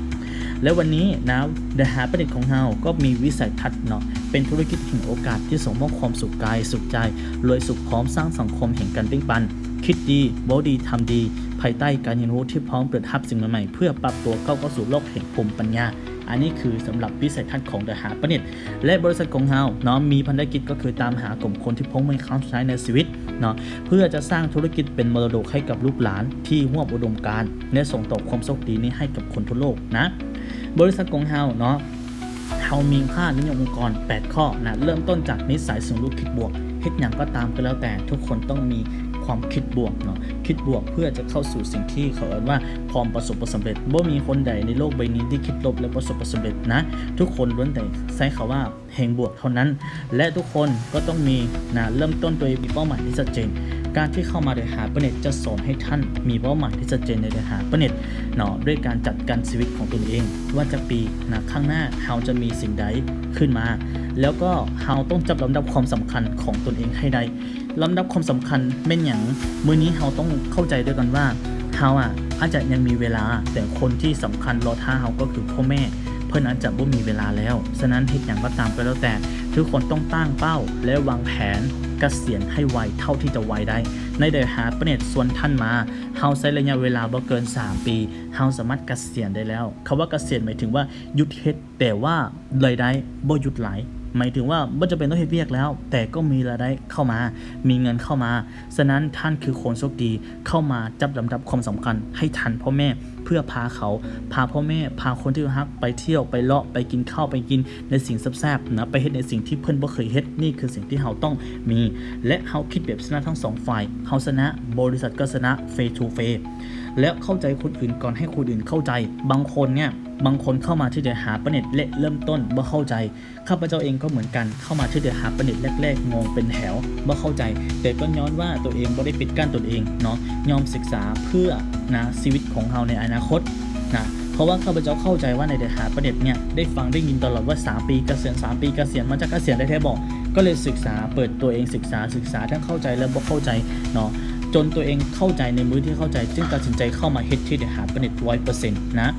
ແລະ ວັນນີ້ນະ The Hard Partners ຂອງເຮົາກໍມີວິໄສທັດເນາະ ເປັນທຸລະກິດແຫ່ງໂອກາດທີ່ສົ່ງມອບຄວາມສຸກກາຍສຸກໃຈ, ລວຍສຸກພ້ອມສ້າງສັງຄົມແຫ່ງການແບ່ງປັນ, ຄິດດີ, ເວົ້າດີ, ທຳດີ, ພາຍໃຕ້ການຮຽນຮູ້ທີ່ພ້ອມເປີດຮັບສິ່ງໃໝ່ໆ ເພື່ອປັບຕົວກ້າວເຂົ້າສູ່ໂລກແຫ່ງພູມປັນຍາ. ອັນນີ້ຄືສຳລັບວິໄສທັດຂອງ The Hard Partners ແລະ ບໍລິສັດຂອງເຮົາເນາະ ມີພາລະກິດກໍຄືຕາມຫາກຸ່ມຄົນທີ່ພົບເມື່ອຄັ້ງສຸດທ້າຍໃນຊີວິດເນາະ ເພື່ອຈະສ້າງທຸລະກິດເປັນມໍລະດົກໃຫ້ກັບລູກຫຼານທີ່ຮ່ວມອຸດົມການ ແລະ ສົ່ງຕໍ່ຄວາມໂຊກດີນີ້ໃຫ້ກັບຄົນທົ່ວໂລກນະ. ບໍລິສັດຂອງເຮົາເນາະ ເຮົາມີຄ່ານິຍົມອົງກອນແປດຂໍ້ນະ, ເລີ່ມຕົ້ນຈາກນິໄສເຊີງລົບຄິດບວກ. ເຮັດຫຍັງກໍຕາມກໍແລ້ວແຕ່ ທຸກຄົນຕ້ອງມີຄວາມຄິດບວກເນາະ, ຄິດບວກເພື່ອຈະເຂົ້າສູ່ສິ່ງທີ່ເຂົາເອີ້ນວ່າຄວາມປະສົບຜົນສຳເລັດ. ບໍ່ມີຄົນໃດໃນໂລກໃບນີ້ທີ່ຄິດລົບແລ້ວປະສົບຜົນສຳເລັດນະ, ທຸກຄົນລ້ວນແຕ່ໃຊ້ຄຳວ່າ ແຮງບວກເທົ່ານັ້ນ ແລະ ທຸກຄົນກໍຕ້ອງມີນະ ເລີ່ມຕົ້ນໂດຍມີເປົ້າໝາຍທີ່ຊັດເຈນ. ການທີ່ເຂົ້າມາ The Hard Partners ຈະສອນໃຫ້ທ່ານມີເປົ້າໝາຍທີ່ຊັດເຈນໃນ The Hard Partners ເນາະ ດ້ວຍການຈັດການຊີວິດຂອງຕົນເອງ ວ່າຈັກປີນະ ຂ້າງໜ້າເຮົາຈະມີສິ່ງໃດຂຶ້ນມາ, ແລ້ວກໍເຮົາຕ້ອງຈັດລຳດັບຄວາມສຳຄັນຂອງຕົນເອງໃຫ້ໄດ້. ລຳດັບຄວາມສຳຄັນແມ່ນຫຍັງ? ມື້ນີ້ເຮົາຕ້ອງເຂົ້າໃຈດ້ວຍກັນວ່າ ເຮົາອະ ອາດຈະຍັງມີເວລາ, ແຕ່ຄົນທີ່ສຳຄັນລໍຖ້າເຮົາກໍຄືພໍ່ແມ່, ເພິ່ນອາດຈະບໍ່ມີເວລາແລ້ວ. ສະນັ້ນເຮັດຫຍັງກໍຕາມກໍແລ້ວແຕ່ ທຸກຄົນຕ້ອງຕັ້ງເປົ້າ ແລະ ວາງແຜນກະສຽນໃຫ້ໄວເທົ່າທີ່ຈະໄວໄດ້. ໃນ The Hard Partners ຊວນທ່ານມາ, ເຮົາໃຊ້ໄລຍະເວລາບໍ່ເກີນສາມປີ ເຮົາສາມາດກະສຽນໄດ້ແລ້ວ. ຄຳວ່າກະສຽນໝາຍເຖິງວ່າຢຸດເຮັດ ແຕ່ວ່າລາຍໄດ້ບໍ່ຢຸດໄຫຼ, ໝາຍເຖິງວ່າບໍ່ຈຳເປັນຕ້ອງເຮັດວຽກແລ້ວ ແຕ່ກໍມີລາຍໄດ້ເຂົ້າມາ, ມີເງິນເຂົ້າມາ. ສະນັ້ນທ່ານຄືຄົນໂຊກດີ ເຂົ້າມາຈັດລຳດັບຄວາມສຳຄັນໃຫ້ທັນພໍ່ແມ່ ເພື່ອພາເຂົາ, ພາພໍ່ແມ່, ພາຄົນທີ່ເຮົາຮັກໄປທ່ຽວ, ໄປເລາະ, ໄປກິນເຂົ້າ, ໄປກິນໃນສິ່ງແຊບໆນະ, ໄປເຮັດໃນສິ່ງທີ່ເພິ່ນບໍ່ເຄີຍເຮັດ. ນີ້ຄືສິ່ງທີ່ເຮົາຕ້ອງມີ ແລະ ເຮົາຄິດແບບຊະນະທັງສອງຝ່າຍ. ເຮົາຊະນະ, ບໍລິສັດກໍຊະນະ, face to face ແລ້ວເຂົ້າໃຈຄົນອື່ນກ່ອນໃຫ້ຄົນອື່ນເຂົ້າໃຈ. ບາງຄົນເນີ້ຍ ບາງຄົນເຂົ້າມາທີ່ The Hard Partners ແລະ ເລີ່ມຕົ້ນບໍ່ເຂົ້າໃຈ. ຂ້າພະເຈົ້າເອງກໍເໝືອນກັນ, ເຂົ້າມາທີ່ The Hard Partners ແລກໆ ງົງເປັນແຖວ, ບໍ່ເຂົ້າໃຈ, ແຕ່ກໍຍ້ອນວ່າຕົວເອງບໍ່ໄດ້ປິດກັ້ນຕົນເອງເນາະ, ຍອມສຶກສາເພື່ອນະ ຊີວິດຂອງເຮົາໃນອະນາຄົດນະ. ເພາະວ່າຂ້າພະເຈົ້າເຂົ້າໃຈວ່າໃນ The Hard Partners ເນີ້ຍ ໄດ້ຟັງໄດ້ຍິນຕະຫຼອດວ່າ ສາມປີກະສຽນ, ສາມປີກະສຽນ, ມັນຈະກະສຽນໄດ້ແທ້ບໍ່? ກໍເລີຍສຶກສາ, ເປີດຕົວເອງສຶກສາ, ສຶກສາທັງເຂົ້າໃຈ ແລະ ບໍ່ເຂົ້າໃຈເນາະ, ຈົນຕົວເອງເຂົ້າໃຈ, ໃນມື້ທີ່ເຂົ້າໃຈ ຈຶ່ງຕັດສິນໃຈເຂົ້າມາເຮັດທີ່ The Hard Partners ຮ້ອຍເປີເຊັນນະ.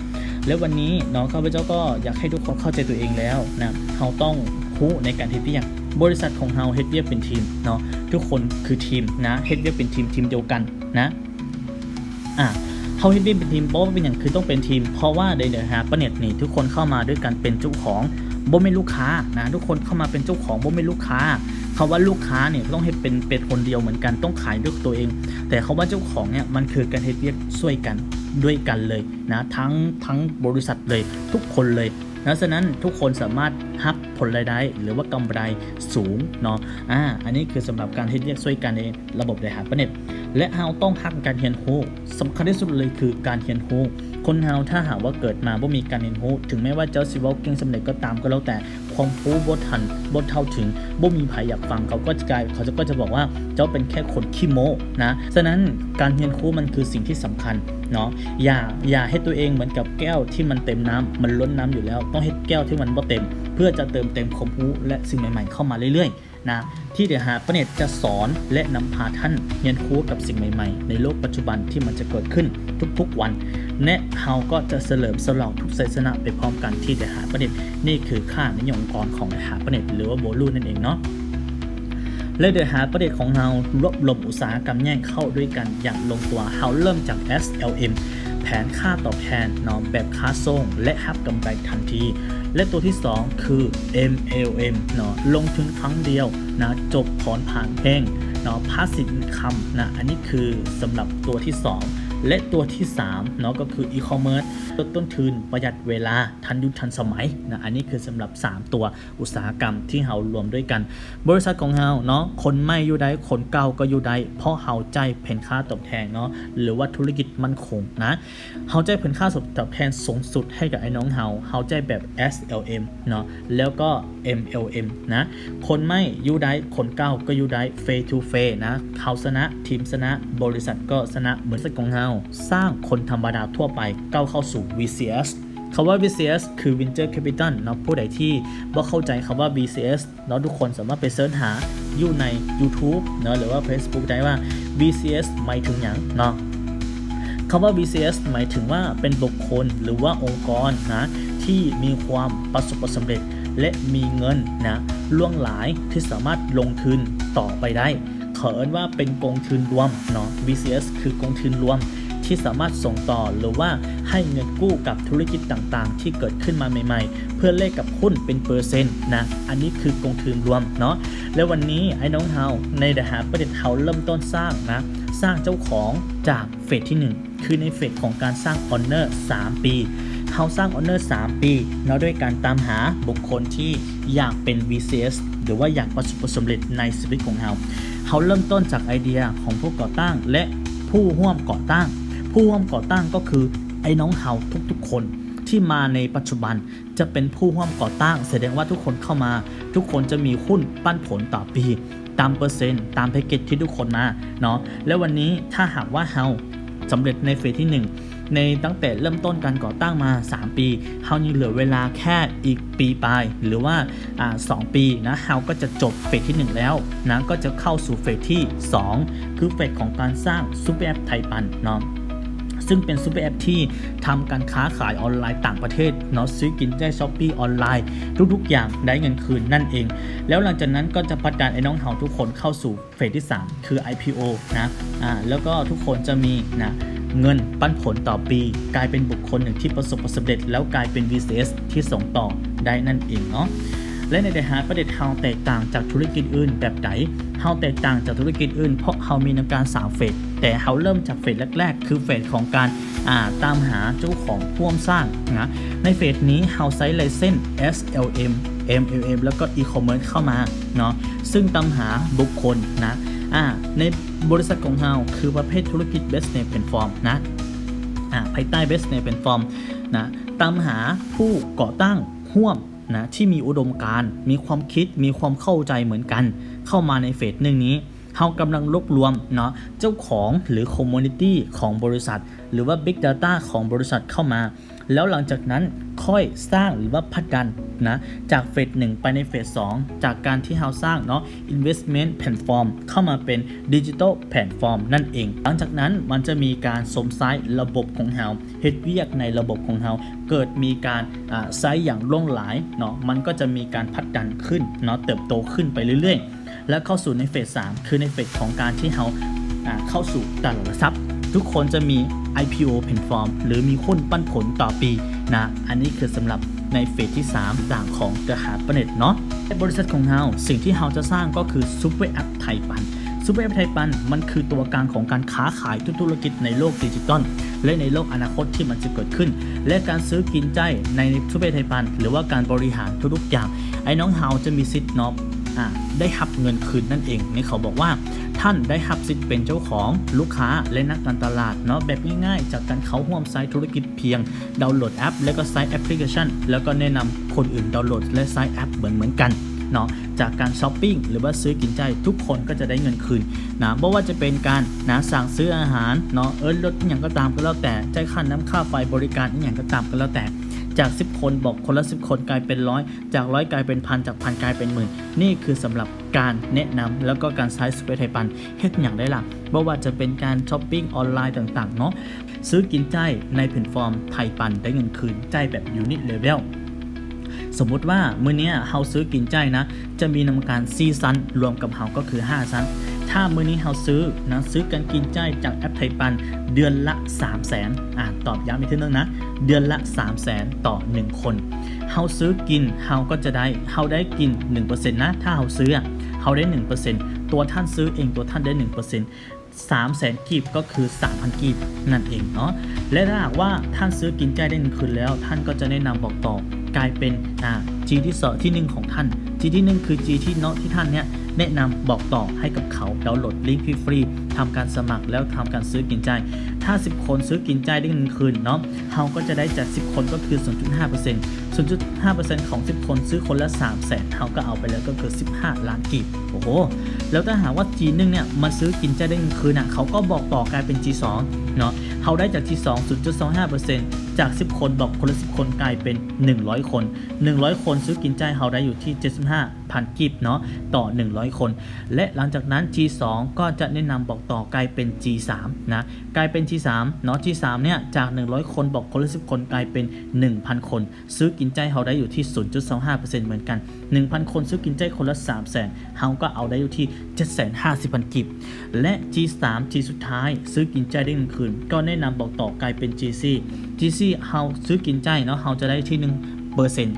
ແລະ ວັນນີ້ເນາະ ຂ້າພະເຈົ້າກໍຢາກໃຫ້ທຸກຄົນເຂົ້າໃຈຕົວເອງແລ້ວນະ, ເຮົາຕ້ອງຮູ້ໃນການເຮັດວຽກ. ບໍລິສັດຂອງເຮົາເຮັດວຽກເປັນທີມເນາະ, ທຸກຄົນຄືທີມນະ, ເຮັດວຽກເປັນທີມ, ທີມດຽວກັນນະ. ອາ ເຮົາເຮັດວຽກເປັນທີມ, ເພາະວ່າເປັນຫຍັງຄືຕ້ອງເປັນທີມ? ເພາະວ່າໃນ The Hard Partners ນີ້ ທຸກຄົນເຂົ້າມາດ້ວຍການເປັນເຈົ້າຂອງ, ບໍ່ແມ່ນລູກຄ້ານະ, ທຸກຄົນເຂົ້າມາເປັນເຈົ້າຂອງ, ບໍ່ແມ່ນລູກຄ້າ. ຄຳວ່າລູກຄ້ານີ້ຕ້ອງເຮັດເປັນ, ເປັນຄົນດຽວເໝືອນກັນ, ຕ້ອງຂາຍດ້ວຍຕົວເອງ. ແຕ່ຄຳວ່າເຈົ້າຂອງເນີ້ຍ ມັນຄືການເຮັດວຽກຊ່ວຍກັນ, ດ້ວຍກັນເລີຍ ນະ ທັງ ທັງບໍລິສັດເລີຍ ທຸກຄົນເລີຍນະ. ສະນັ້ນທຸກຄົນສາມາດຮັບຜົນລາຍໄດ້ ຫຼືວ່າກຳໄລສູງເນາະ. ອາ ອັນນີ້ຄືສຳລັບການເຮັດວຽກຊ່ວຍກັນໃນລະບົບ The Hard Partners ແລະ ເຮົາຕ້ອງຮັກການຮຽນຮູ້. ສຳຄັນທີ່ສຸດເລີຍຄືການຮຽນຮູ້ ຄົນເຮົາຖ້າຫາກວ່າເກີດມາບໍ່ມີການຮຽນຮູ້ ເຖິງແມ້ວ່າເຈົ້າຊິເວົ້າເກັ່ງສ່ຳໃດກໍຕາມກໍແລ້ວແຕ່ ຄວາມຮູ້ບໍ່ທັນ ບໍ່ເທົ່າເຖິງ ບໍ່ມີໃຜຢາກຟັງ ເຂົາກໍຈະກາຍ ເຂົາກໍຈະບອກວ່າເຈົ້າເປັນແຄ່ຄົນຂີ້ໂມ້ນະ. ສະນັ້ນ ການຮຽນຮູ້ມັນຄືສິ່ງທີ່ສຳຄັນເນາະ. ຢ່າ ຢ່າເຮັດຕົວເອງເໝືອນກັບແກ້ວທີ່ມັນເຕັມນ້ຳ ມັນລົ້ນນ້ຳຢູ່ແລ້ວ ຕ້ອງເຮັດແກ້ວທີ່ມັນບໍ່ເຕັມ ເພື່ອຈະເຕີມເຕັມຄວາມຮູ້ ແລະ ສິ່ງໃໝ່ໆເຂົ້າມາເລື້ອຍໆ. ນະ ທີ່ The Hard Planet ຈະສອນ ແລະ ນຳພາທ່ານຮຽນຮູ້ກັບສິ່ງໃໝ່ໆໃນໂລກປັດຈຸບັນທີ່ມັນຈະເກີດຂຶ້ນທຸກໆວັນ ແລະ ເຮົາກໍຈະສະເຫຼີມສະຫຼອງທຸກໄຊຊະນະໄປພ້ອມກັນທີ່ The Hard Planet. ນີ້ຄືຄ່ານິຍົມອົງກອນຂອງ The Hard Planet ຫຼືວ່າ Value ນັ້ນເອງເນາະ. ແລະ The Hard Planet ຂອງເຮົາລວບລວມອຸດສາຫະກຳແຍກເຂົ້າດ້ວຍກັນຢ່າງລົງຕົວ. ເຮົາເລີ່ມຈາກ SLM ແຜນຄ່າຕອບແທນເນາະ ແບບຄ່າສົ່ງ ແລະ ຮັບກຳໄລທັນທີ ແລະ ຕົວທີສອງຄື MLM ເນາະ ລົງທຶນຄັ້ງດຽວນະ ຈົບຜ່ອນຜ່ານແຮງເນາະ Passive Income ນະ. ອັນນີ້ຄືສຳລັບຕົວທີສອງ ແລະ ຕົວທີສາມເນາະ ກໍຄື E-commerce ລົດຕົ້ນທຶນ ປະຢັດເວລາ ທັນຍຸກທັນສະໄໝນະ. ອັນນີ້ຄືສຳລັບສາມຕົວອຸດສາຫະກຳທີ່ເຮົາລວມດ້ວຍກັນ. ບໍລິສັດຂອງເຮົາເນາະ ຄົນໃໝ່ຢູ່ໄດ້ ຄົນເກົ່າກໍຢູ່ໄດ້ ເພາະເຮົາຈ່າຍແຜນຄ່າຕອບແທນເນາະ ຫຼືວ່າທຸລະກິດໝັ້ນຄົງນະ. ເຮົາຈ່າຍແຜນຄ່າຕອບແທນສູງສຸດໃຫ້ກັບອ້າຍນ້ອງເຮົາ ເຮົາຈ່າຍແບບ SLM ເນາະ ແລ້ວກໍ MLM ນະ. ຄົນໃໝ່ຢູ່ໄດ້ ຄົນເກົ່າກໍຢູ່ໄດ້ Fair to fair ນະ. ເຮົາຊະນະ ທີມຊະນະ ບໍລິສັດກໍຊະນະ. ບໍລິສັດຂອງເຮົາສ້າງຄົນທຳມະດາທົ່ວໄປກ້າວເຂົ້າສູ່ VCS. ຄຳວ່າ VCS ຄື Venture Capital ເນາະ. ຜູ້ໃດທີ່ບໍ່ເຂົ້າໃຈຄຳວ່າ VCS ເນາະ ທຸກຄົນສາມາດໄປເສີດຫາຢູ່ໃນ YouTube ເນາະ ຫຼືວ່າ Facebook ໄດ້ວ່າ VCS ໝາຍເຖິງຫຍັງເນາະ. ຄຳວ່າ VCS ໝາຍເຖິງວ່າເປັນບຸກຄົນ ຫຼືວ່າອົງກອນນະ ທີ່ມີຄວາມປະສົບຜົນສຳເລັດ ແລະ ມີເງິນນະ ຫຼວງຫຼາຍທີ່ສາມາດລົງທຶນຕໍ່ໄປໄດ້. ເຂົາເອີ້ນວ່າເປັນກົງທຶນລວມເນາະ. VCS ຄືກົງທຶນລວມທີ່ສາມາດສົ່ງຕໍ່ ຫຼືວ່າໃຫ້ເງິນກູ້ກັບທຸລະກິດຕ່າງໆທີ່ເກີດຂຶ້ນມາໃໝ່ໆ ເພື່ອແລກກັບຮຸ້ນເປັນເປີເຊັນນະ. ອັນນີ້ຄືກົງທຶນລວມເນາະ. ແລະ ວັນນີ້ອ້າຍນ້ອງເຮົາໃນ The Hard Planet ເຮົາເລີ່ມຕົ້ນສ້າງນະ ສ້າງເຈົ້າຂອງຈາກເຟສທີໜຶ່ງ ຄືໃນເຟສຂອງການສ້າງ Owner ສາມປີ. ເຮົາສ້າງ Owner ສາມປີເນາະ ດ້ວຍການຕາມຫາບຸກຄົນທີ່ຢາກເປັນ VCS ຫຼືວ່າຢາກປະສົບຜົນສຳເລັດໃນຊີວິດຂອງເຮົາ. ເຮົາເລີ່ມຕົ້ນຈາກໄອເດຍຂອງຜູ້ກໍ່ຕັ້ງ ແລະ ຜູ້ຮ່ວມກໍ່ຕັ້ງ. ຜູ້ຮ່ວມກໍ່ຕັ້ງກໍຄືໄອ້ນ້ອງເຮົາທຸກໆຄົນທີ່ມາໃນປັດຈຸບັນຈະເປັນຜູ້ຮ່ວມກໍ່ຕັ້ງ, ສະແດງວ່າທຸກຄົນເຂົ້າມາ ທຸກຄົນຈະມີຮຸ້ນປັນຜົນຕໍ່ປີ ຕາມເປີເຊັນ ຕາມແພັກເກັດທີ່ທຸກຄົນມາເນາະ. ແລະ ວັນນີ້ຖ້າຫາກວ່າເຮົາສຳເລັດໃນເຟສທີໜຶ່ງ ໃນຕັ້ງແຕ່ເລີ່ມຕົ້ນການກໍ່ຕັ້ງມາສາມປີ ເຮົາຍັງເຫຼືອເວລາແຄ່ອີກປີປາຍ ຫຼືວ່າ ອາ ສອງປີນະ ເຮົາກໍຈະຈົບເຟສທີໜຶ່ງແລ້ວນະ ກໍຈະເຂົ້າສູ່ເຟສທີສອງ ຄືເຟສຂອງການສ້າງ Super App ໄທປັນເນາະ ຊຶ່ງເປັນ Super App ທີ່ທຳການຄ້າຂາຍອອນລາຍຕ່າງປະເທດເນາະ ຊື້ກິນໄດ້ Shopee ອອນລາຍ ທຸກໆຢ່າງໄດ້ເງິນຄືນນັ້ນເອງ. ແລ້ວຫຼັງຈາກນັ້ນກໍຈະຜັກດັນໄອ້ນ້ອງເຮົາທຸກຄົນເຂົ້າສູ່ ເຟສທີສາມ ຄື IPO ນະ ອາ ແລ້ວກໍທຸກຄົນຈະມີນະ ເງິນປັນຜົນຕໍ່ປີ ກາຍເປັນບຸກຄົນໜຶ່ງທີ່ປະສົບຜົນສຳເລັດ ແລ້ວກາຍເປັນ VCS ທີ່ສົ່ງຕໍ່ໄດ້ນັ້ນເອງເນາະ. ແລະ ໃນ The Hard Planet ເຮົາແຕກຕ່າງຈາກທຸລະກິດອື່ນແບບໃດ? ເຮົາແຕກຕ່າງຈາກທຸລະກິດອື່ນ ເພາະເຮົາມີນຳການສາມເຟສ ແຕ່ເຮົາເລີ່ມຈາກເຟສແລກໆ ຄືເຟສຂອງການ ອາ ຕາມຫາເຈົ້າຂອງຮ່ວມສ້າງນະ. ໃນເຟສນີ້ເຮົາໃຊ້ໄລເຊັນ SLM MLM ແລ້ວກໍ E-commerce ເຂົ້າມາເນາະ ຊຶ່ງຕາມຫາບຸກຄົນນະ ອາ ໃນບໍລິສັດຂອງເຮົາຄືປະເພດທຸລະກິດ Business Platform ນະ ອາ ພາຍໃຕ້ Business Platform ນະ ຕາມຫາຜູ້ກໍ່ຕັ້ງຮ່ວມນະ ທີ່ມີອຸດົມການ ມີຄວາມຄິດ ມີຄວາມເຂົ້າໃຈເໝືອນກັນ ເຂົ້າມາໃນເຟສໜຶ່ງນີ້. ເຮົາກຳລັງລວບລວມເນາະ ເຈົ້າຂອງ ຫຼື community ຂອງບໍລິສັດ ຫຼືວ່າ Big Data ຂອງບໍລິສັດເຂົ້າມາ ແລ້ວຫຼັງຈາກນັ້ນຄ່ອຍສ້າງ ຫຼືວ່າຜັກດັນນະ ຈາກເຟສໜຶ່ງໄປໃນເຟສສອງ ຈາກການທີ່ເຮົາສ້າງເນາະ Investment Platform ເຂົ້າມາເປັນ Digital Platform ນັ້ນເອງ. ຫຼັງຈາກນັ້ນມັນຈະມີການຊົມໃຊ້ລະບົບຂອງເຮົາ ເຮັດວຽກໃນລະບົບຂອງເຮົາ ເກີດມີການ ອາ ໃຊ້ຢ່າງຫຼວງຫຼາຍເນາະ ມັນກໍຈະມີການຜັກດັນຂຶ້ນເນາະ ເຕີບໂຕຂຶ້ນໄປເລື້ອຍໆ ແລະ ເຂົ້າສູ່ໃນເຟສສາມ ຄືໃນເຟສຂອງການທີ່ເຮົາ ອາ ເຂົ້າສູ່ຕະຫຼາດຫຼັກຊັບ ທຸກຄົນຈະມີ IPO Platform ຫຼື ມີຮຸ້ນປັນຜົນຕໍ່ປີນະ. ອັນນີ້ຄືສຳລັບໃນເຟສທີສາມ ຕ່າງຂອງ The Hard Planet ເນາະ. ໃນບໍລິສັດຂອງເຮົາ ສິ່ງທີ່ເຮົາຈະສ້າງກໍຄື Super App ໄທປັນ. Super App ໄທປັນ ມັນຄືຕົວກາງຂອງການຄ້າຂາຍທຸກທຸລະກິດໃນໂລກດິຈິຕອນ ແລະ ໃນໂລກອະນາຄົດທີ່ມັນຈະເກີດຂຶ້ນ ແລະ ການຊື້ກິນໃຊ້ໃນ Super App ໄທປັນ ຫຼືວ່າການບໍລິຫານທຸກໆຢ່າງ ໄອ້ນ້ອງເຮົາຈະມີສິດເນາະ ອາ ໄດ້ຮັບເງິນຄືນນັ້ນເອງ. ໃນເຂົາບອກວ່າ ທ່ານໄດ້ຮັບສິດເປັນເຈົ້າຂອງ, ລູກຄ້າ ແລະ ນັກການຕະຫຼາດເນາະ ແບບງ່າຍໆ ຈາກການເຂົ້າຮ່ວມໃຊ້ທຸລະກິດພຽງດາວໂຫຼດແອັບ ແລ້ວກໍໃຊ້ແອັບພລິເຄຊັນ ແລ້ວກໍແນະນຳຄົນອື່ນດາວໂຫຼດ ແລະ ໃຊ້ແອັບເໝືອນໆກັນເນາະ. ຈາກການຊັອບປິງ ຫຼືວ່າຊື້ກິນໃຊ້ ທຸກຄົນກໍຈະໄດ້ເງິນຄືນນະ. ບໍ່ວ່າຈະເປັນການນະ ສັ່ງຊື້ອາຫານເນາະ, ເອີ້ນລົດ ອີ່ຫຍັງກໍຕາມກໍແລ້ວແຕ່, ຈ່າຍຄ່ານ້ຳຄ່າໄຟ, ບໍລິການອີ່ຫຍັງກໍຕາມກໍແລ້ວແຕ່, ຈາກສິບຄົນ ບອກຄົນລະສິບຄົນ ກາຍເປັນຮ້ອຍ, ຈາກຮ້ອຍກາຍເປັນພັນ, ຈາກພັນກາຍເປັນໝື່ນ. ນີ້ຄືສຳລັບການແນະນຳ ແລ້ວກໍການໃຊ້ສະເປດໄທປັນ. ເຮັດຫຍັງໄດ້ລະ? ບໍ່ວ່າຈະເປັນການຊັອບປິງອອນລາຍຕ່າງໆເນາະ, ຊື້ກິນໃຊ້ໃນແພລດຟອມໄທປັນ ໄດ້ເງິນຄືນ, ຈ່າຍແບບຢູນິດເລເວວ. ສົມມຸດວ່າມື້ນີ້ເຮົາຊື້ກິນໃຊ້ນະ ຈະມີນຳການສີ່ຊັ້ນ, ລວມກັບເຮົາກໍຄືຫ້າຊັ້ນ. ຖ້າມື້ນີ້ເຮົາຊື້ນະ ຊື້ການກິນໃຊ້ຈາກແອັບໄທປັນເດືອນລະສາມແສນ, ອາ ຕອບຢ້ຳອີກເທື່ອໜຶ່ງນະ, ເດືອນລະສາມແສນຕໍ່ໜຶ່ງຄົນ. ເຮົາຊື້ກິນ ເຮົາກໍຈະໄດ້, ເຮົາໄດ້ກິນໜຶ່ງເປີເຊັນນະ, ຖ້າເຮົາຊື້ ເຮົາໄດ້ໜຶ່ງເປີເຊັນ, ຕົວທ່ານຊື້ເອງ ຕົວທ່ານໄດ້ໜຶ່ງເປີເຊັນ. ສາມແສນກີບ ກໍຄືສາມພັນກີບນັ້ນເອງເນາະ. ແລະ ຖ້າຫາກວ່າທ່ານຊື້ກິນໃຊ້ໄດ້ເງິນຄືນແລ້ວ, ທ່ານກໍຈະແນະນຳບອກຕໍ່ກາຍເປັນ ອາ ຈີທີສອງ ທີໜຶ່ງຂອງທ່ານ. ຈີທີໜຶ່ງ ຄືຈີທີເນາະ ທີ່ທ່ານເນຍແນະນຳບອກຕໍ່ໃຫ້ກັບເຂົາ, ດາວໂຫຼດລິ້ງຟຣີໆ, ທຳການສະໝັກ ແລ້ວທຳການຊື້ກິນໃຊ້. ຖ້າສິບຄົນຊື້ກິນໃຊ້ໄດ້ເງິນຄືນເນາະ, ເຮົາກໍຈະໄດ້ຈາກສິບຄົນ ກໍຄືສູນຈຸດຫ້າເປີເຊັນ. ສູນຈຸດຫ້າເປີເຊັນຂອງສິບຄົນ ຊື້ຄົນລະສາມແສນ, ເຮົາກໍເອົາໄປແລ້ວກໍຄືສິບຫ້າລ້ານກີບ. ໂອ້ໂຫ ແລ້ວຖ້າຫາກວ່າຈີໜຶ່ງເນຍ ມັນຊື້ກິນໃຊ້ໄດ້ເງິນຄືນນະ, ເຂົາກໍບອກຕໍ່ກາຍເປັນຈີສອງເນາະ. ເຮົາໄດ້ຈາກຈີສອງ ສູນຈຸດສອງຫ້າເປີເຊັນ, ຈາກສິບຄົນ ບອກຄົນລະສິບຄົນ ກາຍເປັນໜຶ່ງຮ້ອຍຄົນ. ໜຶ່ງຮ້ອຍຄົນຊື້ກິນໃຊ້ ເຮົາໄດ້ຢູ່ທີ່ເຈັດສິບຫ້າພັນກີບເນາະ ຕໍ່ໜຶ່ງຮ້ອຍຄົນ. ແລະ ຫຼັງຈາກນັ້ນ ຈີສອງ ກໍຈະແນະນຳບອກຕໍ່ກາຍເປັນຈີສາມນະ, ກາຍເປັນຈີສາມເນາະ. ຈີສາມເນຍ ຈາກໜຶ່ງຮ້ອຍຄົນ ບອກຄົນລະສິບຄົນ ກາຍເປັນໜຶ່ງພັນຄົນ. ຊື້ກິນໃຊ້ເຮົາໄດ້ຢູ່ທີ່ສູນຈຸດສອງຫ້າເປີເຊັນເໝືອນກັນ. ໜຶ່ງພັນຄົນຊື້ກິນໃຊ້ຄົນລະສາມແສນ, ເຮົາກໍເອົາໄດ້ຢູ່ທີ່ເຈັດແສນຫ້າສິບພັນກີບ. ແລະ ຈີສາມ ຈີສຸດທ້າຍ ຊື້ກິນໃຊ້ໄດ້ເງິນຄືນ, ກໍແນະນຳບອກຕໍ່ກາຍເປັນຈີສີ່. ຈີສີ່ ເຮົາຊື້ກິນໃຊ້ເນາະ, ເຮົາຈະໄດ້ທີ່ໜຶ່ງເປີເຊັນ.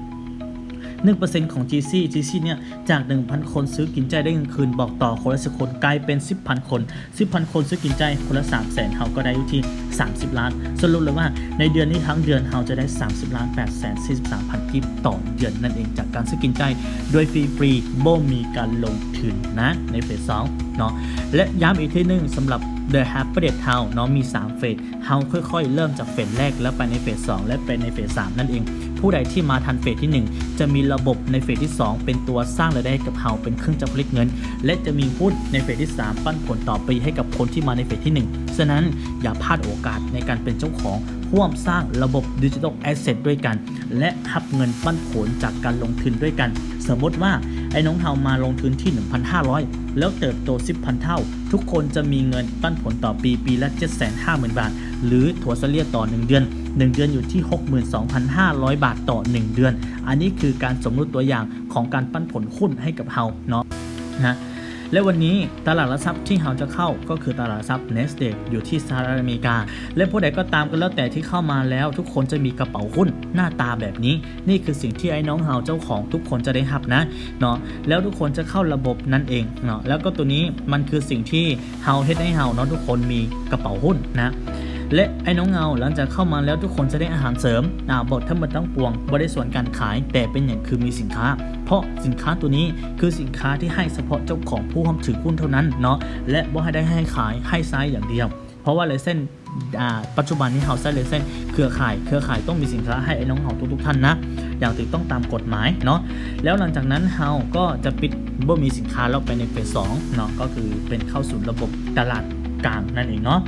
ໜຶ່ງເປີເຊັນຂອງຈີສີ່, ຈີສີ່ເນຍ ຈາກໜຶ່ງພັນຄົນຊື້ກິນໃຊ້ໄດ້ເງິນຄືນ, ບອກຕໍ່ຄົນລະສິບຄົນ ກາຍເປັນສິບພັນຄົນ. ສິບພັນຄົນຊື້ກິນໃຊ້ຄົນລະສາມແສນ, ເຮົາກໍໄດ້ຢູ່ທີ່ສາມສິບລ້ານ. ສະຫຼຸບເລີຍວ່າໃນເດືອນນີ້ທັງເດືອນ ເຮົາຈະໄດ້ສາມສິບລ້ານແປດແສນສີ່ສິບສາມພັນກີບຕໍ່ເດືອນນັ້ນເອງ, ຈາກການຊື້ກິນໃຊ້ໂດຍຟຣີໆ ບໍ່ມີການລົງທຶນນະ ໃນເຟສສອງເນາະ. ແລະ ຢ້ຳອີກທີໜຶ່ງ ສຳລັບ The Happiness ເຮົາເນາະ ມີສາມເຟສ. ເຮົາຄ່ອຍໆເລີ່ມຈາກເຟສແລກ ແລ້ວໄປໃນເຟສສອງ ແລະ ໄປໃນເຟສສາມນັ້ນເອງ. ຜູ້ໃດທີ່ມາທັນເຟສທີໜຶ່ງ ຈະມີລະບົບໃນເຟສທີສອງເປັນຕົວສ້າງລາຍໄດ້ໃຫ້ກັບເຮົາ ເປັນເຄື່ອງຈັກຜະລິດເງິນ ແລະ ຈະມີຫຸ້ນໃນເຟສທີສາມປັນຜົນຕໍ່ປີໃຫ້ກັບຄົນທີ່ມາໃນເຟສທີໜຶ່ງ. ສະນັ້ນ ຢ່າພາດໂອກາດໃນການເປັນເຈົ້າຂອງ ຮ່ວມສ້າງລະບົບ Digital Asset ດ້ວຍກັນ ແລະ ຮັບເງິນປັນຜົນຈາກການລົງທຶນດ້ວຍກັນ. ສົມມຸດວ່າ ໄອ້ນ້ອງເຮົາມາລົງທຶນທີ່ໜຶ່ງພັນຫ້າຮ້ອຍ ແລ້ວເຕີບໂຕສິບພັນເທົ່າ, ທຸກຄົນຈະມີເງິນປັນຜົນຕໍ່ປີ ປີລະເຈັດແສນຫ້າໝື່ນບາດ ຫຼື ຖັວສະເລ່ຍຕໍ່ໜຶ່ງເດືອນ, ໜຶ່ງເດືອນຢູ່ທີ່ຫົກໝື່ນສອງພັນຫ້າຮ້ອຍບາດຕໍ່ໜຶ່ງເດືອນ. ອັນນີ້ຄືການສົມມຸດຕົວຢ່າງຂອງການປັນຜົນຫຸ້ນໃຫ້ກັບເຮົາເນາະ ນະ. ແລະ ວັນນີ້ຕະຫຼາດຫຼັກຊັບທີ່ເຮົາຈະເຂົ້າກໍຄືຕະຫຼາດຫຼັກຊັບ Nasdaq ຢູ່ທີ່ສະຫະລັດອາເມລິກາ. ແລະ ຜູ້ໃດກໍຕາມກໍແລ້ວແຕ່ທີ່ເຂົ້າມາແລ້ວ ທຸກຄົນຈະມີກະເປົາຫຸ້ນໜ້າຕາແບບນີ້. ນີ້ຄືສິ່ງທີ່ໄອ້ນ້ອງເຮົາເຈົ້າຂອງທຸກຄົນຈະໄດ້ຮັບນະ ເນາະ. ແລ້ວທຸກຄົນຈະເຂົ້າລະບົບນັ້ນເອງເນາະ. ແລ້ວກໍຕົວນີ້ມັນຄືສິ່ງທີ່ເຮົາເຮັດໃຫ້ເຮົາເນາະ ທຸກຄົນມີກະເປົາຫຸ້ນນະ. ແລະ ໄອ້ນ້ອງເຮົາ ຫຼັງຈາກເຂົ້າມາແລ້ວ ທຸກຄົນຈະໄດ້ອາຫານເສີມ. ອາ ບອກທັງໝົດທັງປວງ ບໍ່ໄດ້ສວນການຂາຍ, ແຕ່ເປັນຫຍັງຄືມີສິນຄ້າ? ເພາະສິນຄ້າຕົວນີ້ຄືສິນຄ້າທີ່ໃຫ້ສະເພາະເຈົ້າຂອງຜູ້ຮ່ວມຖືຫຸ້ນເທົ່ານັ້ນເນາະ ແລະ ບໍ່ໃຫ້ໄດ້ໃຫ້ຂາຍ, ໃຫ້ໃຊ້ຢ່າງດຽວ. ເພາະວ່າລາຍເຊັນ ອາ ປັດຈຸບັນນີ້ເຮົາໃຊ້ລາຍເຊັນເຄືອຂ່າຍ, ເຄືອຂ່າຍຕ້ອງມີສິນຄ້າໃຫ້ໄອ້ນ້ອງເຮົາທຸກໆທ່ານນະ ຢ່າງຖືກຕ້ອງຕາມກົດໝາຍເນາະ. ແລ້ວຫຼັງຈາກນັ້ນເຮົາກໍຈະປິດບໍ່ມີສິນຄ້າ ແລ້ວໄປໃນເຟສສອງເນາະ, ກໍຄືເປັນເຂົ້າສູ່ລະບົບຕະຫຼາດກາງນັ້ນເອງເນາະ.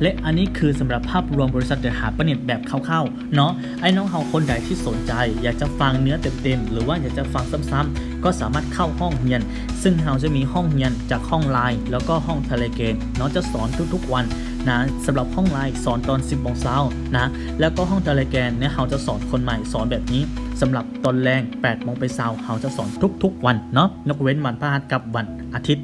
ແລະ ອັນນີ້ຄືສຳລັບພາບລວມບໍລິສັດ The Happiness ແບບຄ່າວໆ ເນາະ. ໄອ້ນ້ອງເຮົາຄົນໃດທີ່ສົນໃຈຢາກຈະຟັງເນື້ອເຕັມໆ ຫຼືວ່າຢາກຈະຟັງຊ້ຳໆ ກໍສາມາດເຂົ້າຫ້ອງຮຽນ, ເຊິ່ງເຮົາຈະມີຫ້ອງຮຽນຈາກຫ້ອງ Line ແລ້ວກໍຫ້ອງ Telegram ເນາະ, ຈະສອນທຸກໆວັນນະ. ສຳລັບຫ້ອງ Line ສອນຕອນສິບໂມງເຊົ້ານະ, ແລ້ວກໍຫ້ອງ Telegram ເນຍ ເຮົາຈະສອນຄົນໃໝ່, ສອນແບບນີ້. ສຳລັບຕອນແລງ ແປດໂມງໄປເຊົ້າ ເຮົາຈະສອນທຸກໆວັນເນາະ, ຍົກເວັ້ນວັນພະຫັດກັບວັນອາທິດ.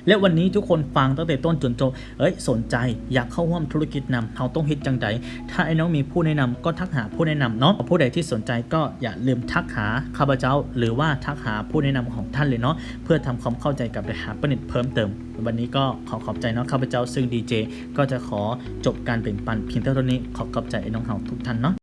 ແລະ ວັນນີ້ທຸກຄົນຟັງຕັ້ງແຕ່ຕົ້ນຈົນຈົບ, ເອີຍ ສົນໃຈຢາກເຂົ້າຮ່ວມທຸລະກິດນຳ, ເຮົາຕ້ອງເຮັດຈັ່ງໃດ? ຖ້າໄອ້ນ້ອງມີຜູ້ແນະນຳ ກໍທັກຫາຜູ້ແນະນຳເນາະ. ຜູ້ໃດທີ່ສົນໃຈກໍຢ່າລືມທັກຫາຂ້າພະເຈົ້າ ຫຼືວ່າທັກຫາຜູ້ແນະນຳຂອງທ່ານເລີຍເນາະ, ເພື່ອທຳຄວາມເຂົ້າໃຈກັບ The Happiness ເພີ່ມເຕີມ. ວັນນີ້ກໍຂໍຂອບໃຈເນາະ, ຂ້າພະເຈົ້າ ຊຶ່ງ ດີເຈ ກໍຈະຂໍຈົບການແບ່ງປັນພຽງເທົ່ານີ້. ຂໍຂອບໃຈໄອ້ນ້ອງເຮົາທຸກທ່ານເນາະ.